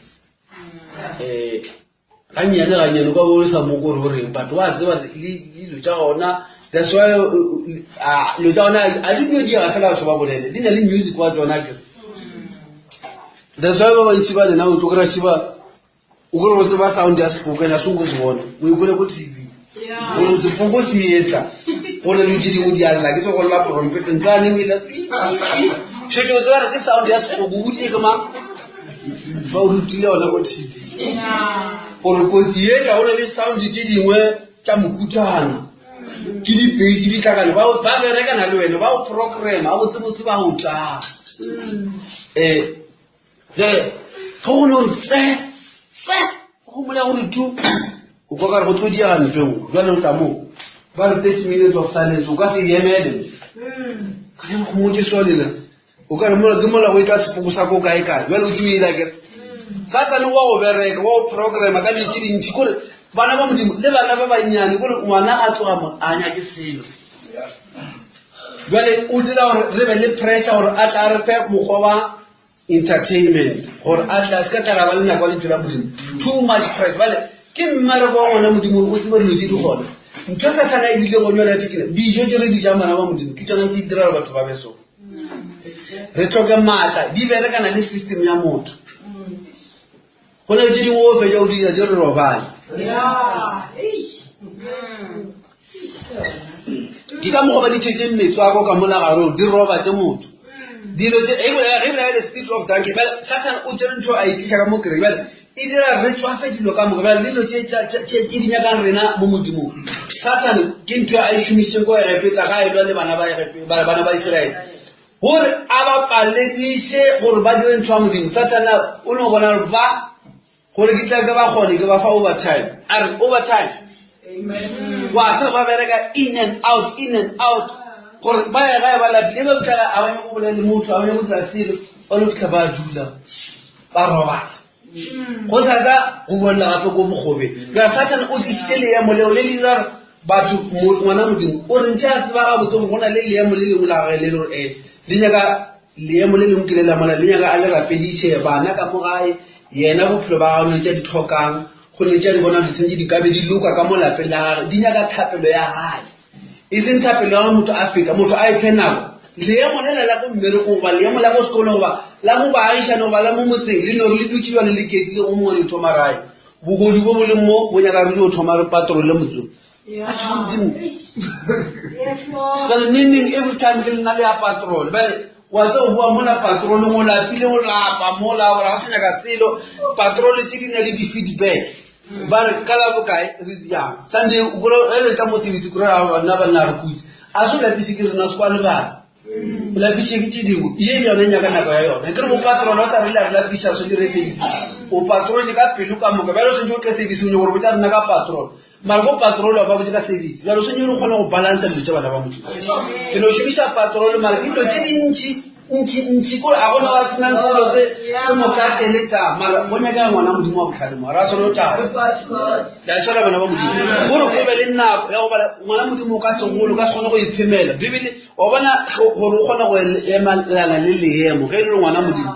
gannyane gannyane o ka bo o sa mo kore o reng but wa tseba le dilo tša gona that's why dilo tša gona a di dio diega fela batho ba bolele di na le music wa tsona ke that's why ba bantši ba lena o tlo kry-a šiba o kore o tseba sound ya sepoko ene a se o se bona o e kwele ko tv gore sepoko se etla gore dilo tse dingwe di a lla ke tse go lla porompete ntlo a neng ela šetse o tseba re ke sound ya sepoko o utlwe ke mang ba o rutile yona ko tv gore kotsi etla go ne le sound tse dingwe tša mokutana ke dipeitse di tlakane ba berekana le wena ba o programa a botsebotse ba go tla um Bjale ge go no re tse tse go mola gore tu o kwa kare go tlo diega ntho e nngwe bjale o tla moo ba re 30 minutes of silence o ka se emele ka re go motse so lena o ka re mola ke mola go e tla sepoko sa ko kae kae bjale o tšoile kere satane wa go bereka wa go programa ka dilo tse dintši kore bana ba modimo le bana ba bannyane kore ngwana a tloga mo a nyake selo bjale o dira gore re be le pressure gore a tla re fe mokgwa wa entertainment gore a tla se ka tla ra ba le nako ya lentšu la modimo too much pressure bale ke mmereko wa ngwana modimo gore o tsebe dilo tse di gona ntho e sathana e dile go nyola ya thekile dijo tse re di jang bana ba modimo ke tsona tse di dira gore batho ba be so re tlhoke maatla di berekana le system ya motho go na le tse dingwe o fetsa o dira di re robale ke ka mokgwa ba di tšhetseng metswako ka molagaro di robatse motho dilo tse e bolela ge bolela the spirit of donkey bjale satan o tsere ntho a e tliša ka mo kereke bjale e dira re tswafe dilo ka moka bjale le dilo tse di nyakang rena mo modimong satan ke ntho a e šomišitseng ko egepeta ga e lwa le bana ba iseraele gore a ba palediše gore ba dire ntho ya modimo sathana o no bona gore ba gore ke tla ke ba kgone ke ba fa overtime a re overtime wa tseba ba bereka in and out in and out gore ba ya gae ba lapile ba fitlha a ba nyako bolela le motho a ba nyako dira selo ba lo fitlha ba dula ba robala go sasa go bolela gape ko bogobe ka sathane o tlisitse leemo leo le le dira gore batho ngwana modimo o re ntšhe a tseba gabotse gore go na le leemo le lengwe la gage le le gore um le nyaka leemo le lengwe ke le la mola le nyaka a le rapediše bana ka mo gae yena bophelo ba gagwe ne tša di tlhokang go ne tša di bona di sentse di ka be di loka ka mo lapeng la gage di nyaka thapelo ya gage. E seng thapelo ya gore motho a feta, motho a iphe nako. Leemo lela la ko mmerekong goba leemo la ko sekolong goba la go baagišane goba la mo motseng le no re le dutše bjale le ketile go mongwe le thoma rae. Bogodu bo bo leng mo bo nyaka re dio thoma re patrole motseng. A tšho Modimo. Jale neng neng every time ke lena le ya patrol. Bjale wa tse o boa mola patroleng o lapile o lapa mola gore ga o sa nyaka selo. Patrol tše di na le di-feedback. Ba re ka la bokae re yang. Sunday o kry ge re tla mo service o kry banna ba nna re kutse. A se o lapise ke rena se kwa lebala. O lapiše ke tše dingwe. Ye yone e nyaka nako ya yone. Ke re bo patrol o sa rile a re lapisa so dire service. O patrolse ka pelo ka moka. Bjale o swanetše o tle service o nyaka gore botša rena ka patrol. Mara ko patrol ba botše ka service. Bjale o swanetše o kgone go balansa dilo tša bana ba Modimo. Ke no šomiša patrol mara ke dilo tše dintši ntši ntši kore a gona wa senang selo se se mo ka eletša mara go nyaka ngwana Modimo wa botlhale mo ra solo taba. Le a tshwara bana ba Modimo. Gore o be le nako ya go bala ngwana Modimo o ka segolo o ka se kgone go iphemela. Bibele wa bona gore o kgona go emelana le leemo ge e le ngwana Modimo.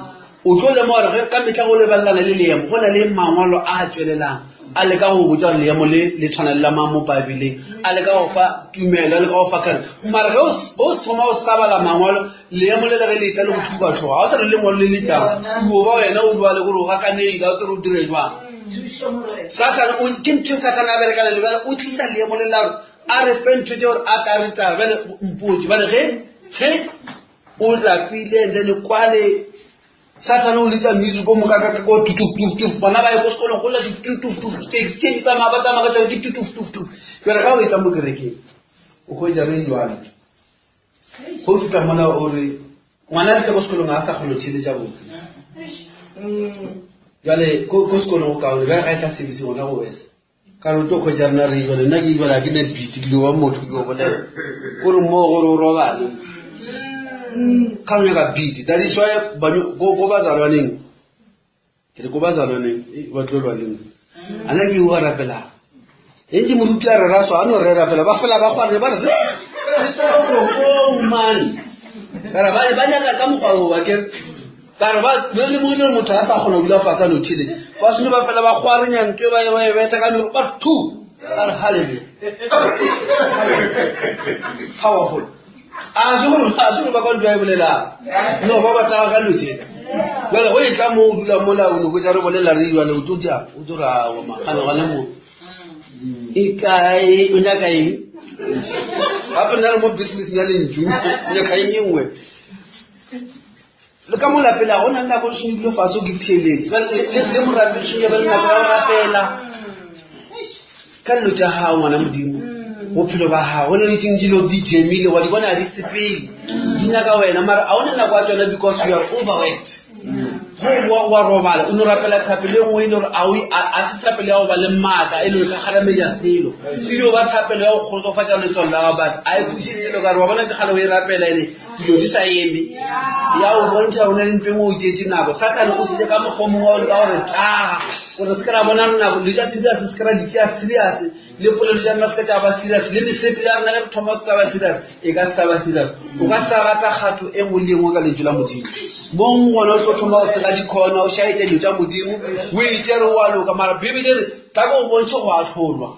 O tlo lemoga gore ge ka mehla go lebelelana le leemo, go na le mangwalo a a tšwelelang a leka go botša gore leemo le le tshwana le la mang mo Baebeleng, a leka go fa tumelo, a leka go fa kare. Mara ge o thoma o sa bala mangwalo, leemo le le ge le etla le go thuba tlhogo, ga o sa le lengwalo le le tang, o ba wena o bale gore o gakanegile, ga o tsebe o dire jwang. Sathane o ke ntho e Sathane a berekana le bjale, o tlisa leemo le la gore a re fe ntho tše gore a ka re taba. Bjale mpotše, bjale ge ge o lapile and then kwale sathane o letša music o moka ka ko tutuf bana ba ye ko sekolong go lla ditutuf taxi tše di tsamaya ba tsamaya ka tsone ke tutuf jale ga o etla mo kerekeng o hwetša re jwale go fihla mola o re ngwana a fihla ko sekolong ga a sa kgone go theeletša botse jale ko sekolong go kaone bjale ga e tla service gona go wese Ka re o tlo hwetša rena re jale nna ke jale ga ke ne beat ke dio ba motho ke dio bolela kore mo gore o robale ka o nyaka beat that is why ko bazalwaneng ke re ko bazalwaneng ba tlo lwa le nna a na ke o rapelang ntse moruti a rera so a no rera fela ba fela ba gwarre ba re se man kara ba ba nyaka ka mokgwa o wa ke Ka re ba re lemogile gore motho a sa kgona go dula fase a no theeletša. Ba sone ba fela ba kgwarenya ntho e ba e ba e betha ka mero ba re thu ba re hallelujah. Powerful. A se gore a se gore ba kwa ntho a e bolelang. No ba ba taga ka dilo tsena. Jale go e tla mo o dula mola o no kwetsa re bolela re jale o tlo ja o tlo ra wa magane gane mo. E kae o nyaka eng? Gape nna re mo business ya lentšu nyaka eng e nngwe. Le ka mo lapeng ga go na le nako e sengwe dule fase o ke theeletše le morapedi sengwe ba le nako ya go rapela ka dilo tša gago ngwana modimo bophelo ba gago go ne le tšeng dilo di jemile wa di bona ga di sepele di nyaka wena mara ga o ne nako ya tsona because you are overworked go wa robala o no rapela thapelo e nngwe e le gore a se thapelo ya go ba le maatla e le gore ka kgarametša selo e yo ba thapelo ya go kgotsofatša letswalo la gago but a e phuse selo ka re wa bona ke kgale o e rapela ene dilo di sa eme ya o bontšha o na le ntho engwe o tšeetše nako sathane o tlile ka mokgwa mongwe o leka gore taga gore se ke ra bona nako dilo tša serious se ke ra di tšea serious le polelo tša rena se ka tša ba serious le mesepele ya rena ge re thoma se ka ba serious e ka se sa ba serious o ka sa rata kgatho e nngwe le e nngwe ka lentšu la modimo mong gona o tlo thoma go sega dikhona o šaetša dilo tša modimo o itše re wa loka mara bibele re tla ko bontšhe go atlholwa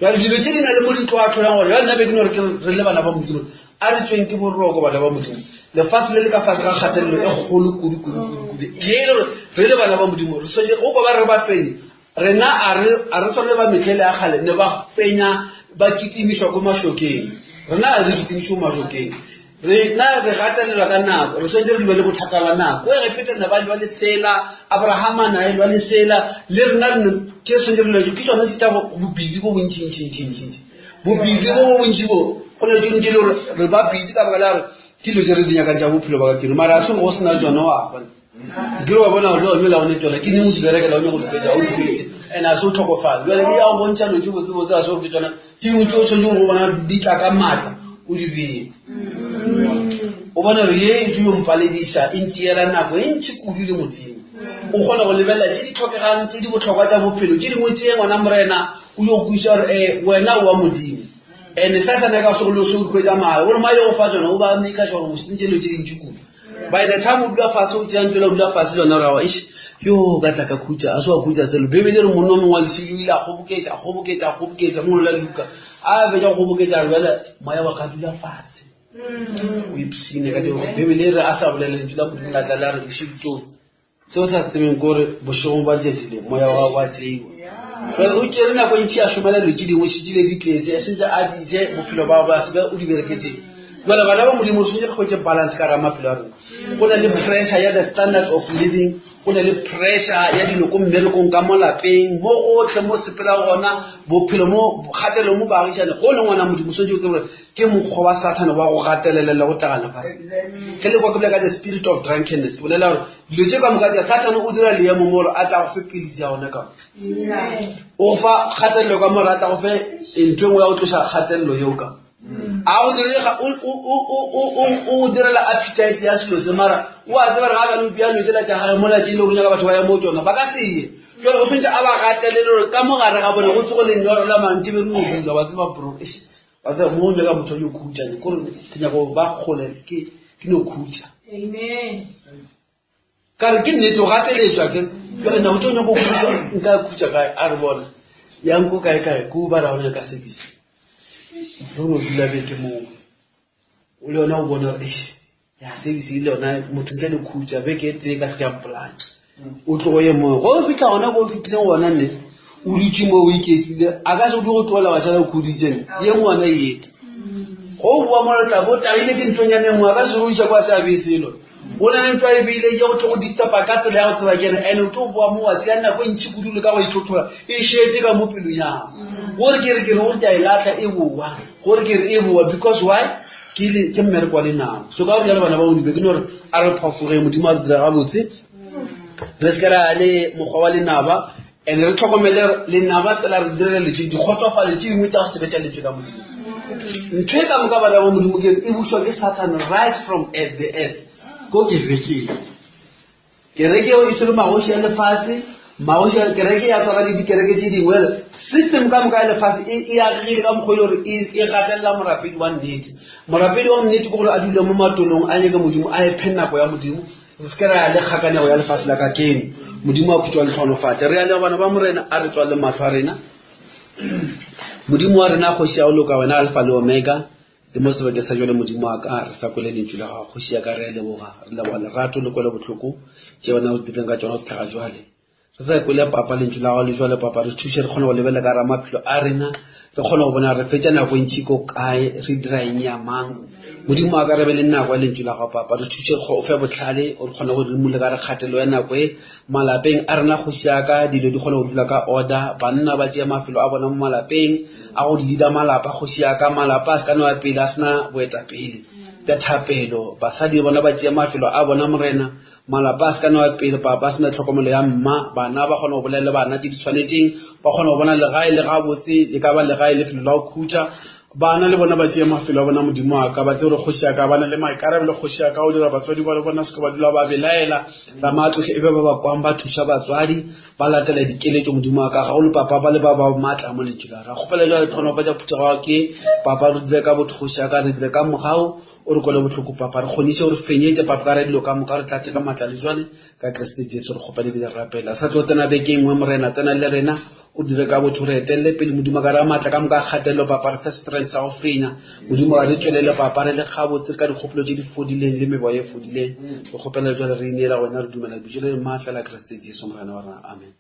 jale dilo tse di na le mo di tlo atlholang gore jale nna be ke no re ke re le bana ba modimo a re tsweng ke boroko bana ba modimo lefase le le ka fase ga kgatelelo e kgolo kudu kudu kudu kudu ge e le gore re le bana ba modimo re swanetše go ko ba re ba fenye rena a re a re tshwane le ba metlhele ya kgale ne ba fenya ba kitimišwa ko mašokeng rena a re kitimišwe ko mašokeng Rena re gatelelwa ka nako, re swanetše re dule le bothata ba nako. Ko Egepeta ne ba lwa le sela, Abrahama na e lwa le sela, le rena re ne ke swanetše re lwa ke tsona tse tša bobusy bo bontšintšintšintšintši. Bobusy bo bo bontši bo, go na le tše dingwe tše le gore re ba busy ka baka la gore ke dilo tše re di nyakang tša bophelo ba ka keno, mara a se gore go sena tšona wa bona. Ke wa bona gore le gone la one tsona ke neng o di berekela o nyaka go di hwetša, o di hwetše and a se o tlhokofale. Bjale e ya go bontšha dilo tše botsebotse a se gore ke tsona tše dingwe tše o swanetše go bona di tla ka maatla o di bee. O bone gore ye e tlo mpalediša e ntiela nako e ntši kudu le Modimo. O kgone go lebelela tše di tlhokegang tše di bohlokwa tša bophelo tše dingwe tše ngwana Morena o yo kwešiša gore um wena o wa Modimo. And Sathane a ka se go le o se o hwetša mahala gore ma yo go fa tsona o ba make sure gore o sentše dilo tše dintši kudu. By the time o dula fase o tšea ntlo o dula fase le yona o ra ish. Yo ka tla ka khutša, a se wa khutša selo. Bibele e re monna o mongwe wa lešilo o ile a kgoboketša, a kgoboketša, a kgoboketša, mo la Luka. A fetša go kgoboketša, a re bjale moya wa ka dula fase. O ipshine ka dilo. Bibele e re a sa bolela lentšu la Modimo la tla la re bošego tšohle. Seo sa se tsebeng ke gore bošegong ba letšatši le moya wa gago wa tšeiwa. Bjale o tšere nako e ntši a šomela dilo tše dingwe šetšile di tletse, a sentse a di je bophelo ba gagwe a se o di bereketseng. Jale bana ba Modimo re tshwanetse re hwetše balance ka gare ga maphelo a rena. Go na le pressure ya the standard of living, go na le pressure ya dilo ko mmerekong ka mo lapeng, mo gotlhe mo sepela gona, bophelo mo kgatelelo mo baagišane. Go le ngwana Modimo tshwanetse o tsebe gore ke mokgwa wa Sathane wa go gatelelela go tlaga lefase. Ge le kwa ke bolela ka the spirit of drunkenness, ke bolela gore dilo tše ka moka tša Sathane o dira leemo mo gore a tla go fe pilisi ya gona ka mo. O fa kgatelelo ka mo gore a tla go fe ntho e nngwe ya go tloša kgatelelo yeo ka mo. A go dire o direla appetite ya selo se mara o a tseba re ga ka no bja dilo tsela tša gage mola tše e le gore nyaka batho ba ya mo tsona ba ka se ye. Jale o tshwanetse a ba gatelele gore ka mo gare ga bone go tsogo lenyora la mantši be re no dula wa tseba bro eish wa tseba mo nyaka motho yo khutša kore ke nyaka go ba kgole ke ke no khutša. Amen. Ka re ke nnete o gateletšwa ke jale nako tse o nyaka go khutša nka khutša kae a re bona yang ko kae kae ko ba ra go nyaka service re no dula beke moo o le yona o bona gore eish ya service e le yona motho ntle le khutša beke e tee ka se ke ya mpolaya o tlogo ye mongwe go fitlha gona ko o fitlhileng gona nne o dutše mo o iketlile a ka se o di go tlogela wa šala o khuditše ne ye ngwana e eta go o boa mo tla bo tagile ke ntlonyane e nngwe a ka se ruiša kwa se a bee selo o na le ntlo e beile ye go tlo go disturba ka tsela ya go tseba kene and o tlo boa mo wa tseya nako e ntšhi kudu le ka go itlhotlhola e šetše ka mo pelong ya gore ke re ke re gore ke a e latlha e boa gore ke re e boa because why ke le ke mmereko wa lenao so ka gore jalo bana ba onibe ke no gore a re phafogeng modimo a re dira gabotse re se ke ra le mokgwa wa lenaba and re tlhokomele lenaba se ke la re direla letse dikgotsofalo tše dingwe tša go se betša letswe la modimo ntho e ka moka bana ba modimo ke e bušwa ke satan right from at the earth ko ke vekeng kereke eo e tshwere magoši a lefase magoši a kereke ya tswala le dikereke tše dingwe system ka moka ya lefase e, e agile ka mokgwa e le gore e, e gatelela morapedi wa nnete morapedi wa nnete ke gore a dule mo matolong a nyake modimo a ephe nako ya modimo re se ke ra ya le kgakanego ya lefase la ka keno modimo a khutšwa letlhonofatše re ya le bana ba morena a re tswalele mahlo a rena modimo wa rena kgoši ya go loka wena alfa le omega le mo sebakeng sa jale modimo wa ka re sa kwele lentšu la gago kgoši ya ka re a leboga re leboga lerato le kwele bohloko tše wena o dirileng ka tšona go tlhaga jwale re sa kwele papa lentšu la gago le jwale papa re thuše re kgone go lebelela ka ra maphelo a rena re kgone go bona re fetša nako e ntšhi ko kae re dira eng ya mang modimo a ka re be le nako ya lentšu la gago papa re thuše o fe botlhale o re kgone go rimole ka re kgatelo ya nako e malapeng a rena kgoši ya ka dilo di kgone go dula ka order banna ba tšea mafelo a bona mo malapeng a go leada malapa kgoši ya ka malapa a se ka no ya pele a sena boetapele bja thapelo basadi bona ba tšea mafelo a bona morena Malapa a se ka newa pele, papa a se na tlhokomelo ya mma, bana ba kgona go bolela le bana tše di tshwanetšeng, ba kgona go bona legae le gabotse, e ka ba legae lefelo la go khutša. Bana le bona ba tšee mafelo a bona Modimo wa ka, ba tsebe gore kgoši ya ka ba na le maikarabelo kgoši ya ka go dira batswadi ba bona se ke ba dula ba belaela Ramaatlohle e be ba ba kwang ba thuša batswadi ba latela dikeletšo Modimo wa ka gagolo papa ba le ba ba maatla mo lentšu la ra kgopela jale tlhonofatša phuthego ya ke papa re dire ka botho kgoši ya ka re dire ka mogau O re kwele bohloko, Papa. Re kgoniše o re fenyetše, Papa, ka re dilo ka moka re tlatše ka matla le jwale, ka Kriste Jesu re kgopela ebile re rapela. Sa tlo tsena beke e nngwe, Morena, tsena le rena, o dire ka botho, re etelele pele, Modimo, ka re a matla ka moka a kgatelelo, Papa, re fe strength sa go fenya. Modimo, ga re tšwelele, Papa, re le gabotse ka dikgopolo tše di fodileng le meboya e fodileng. Re kgopela jwale re ineela go wena, re dumela lebitso le le maatla la Kriste Jesu, Morena wa rena. Amen.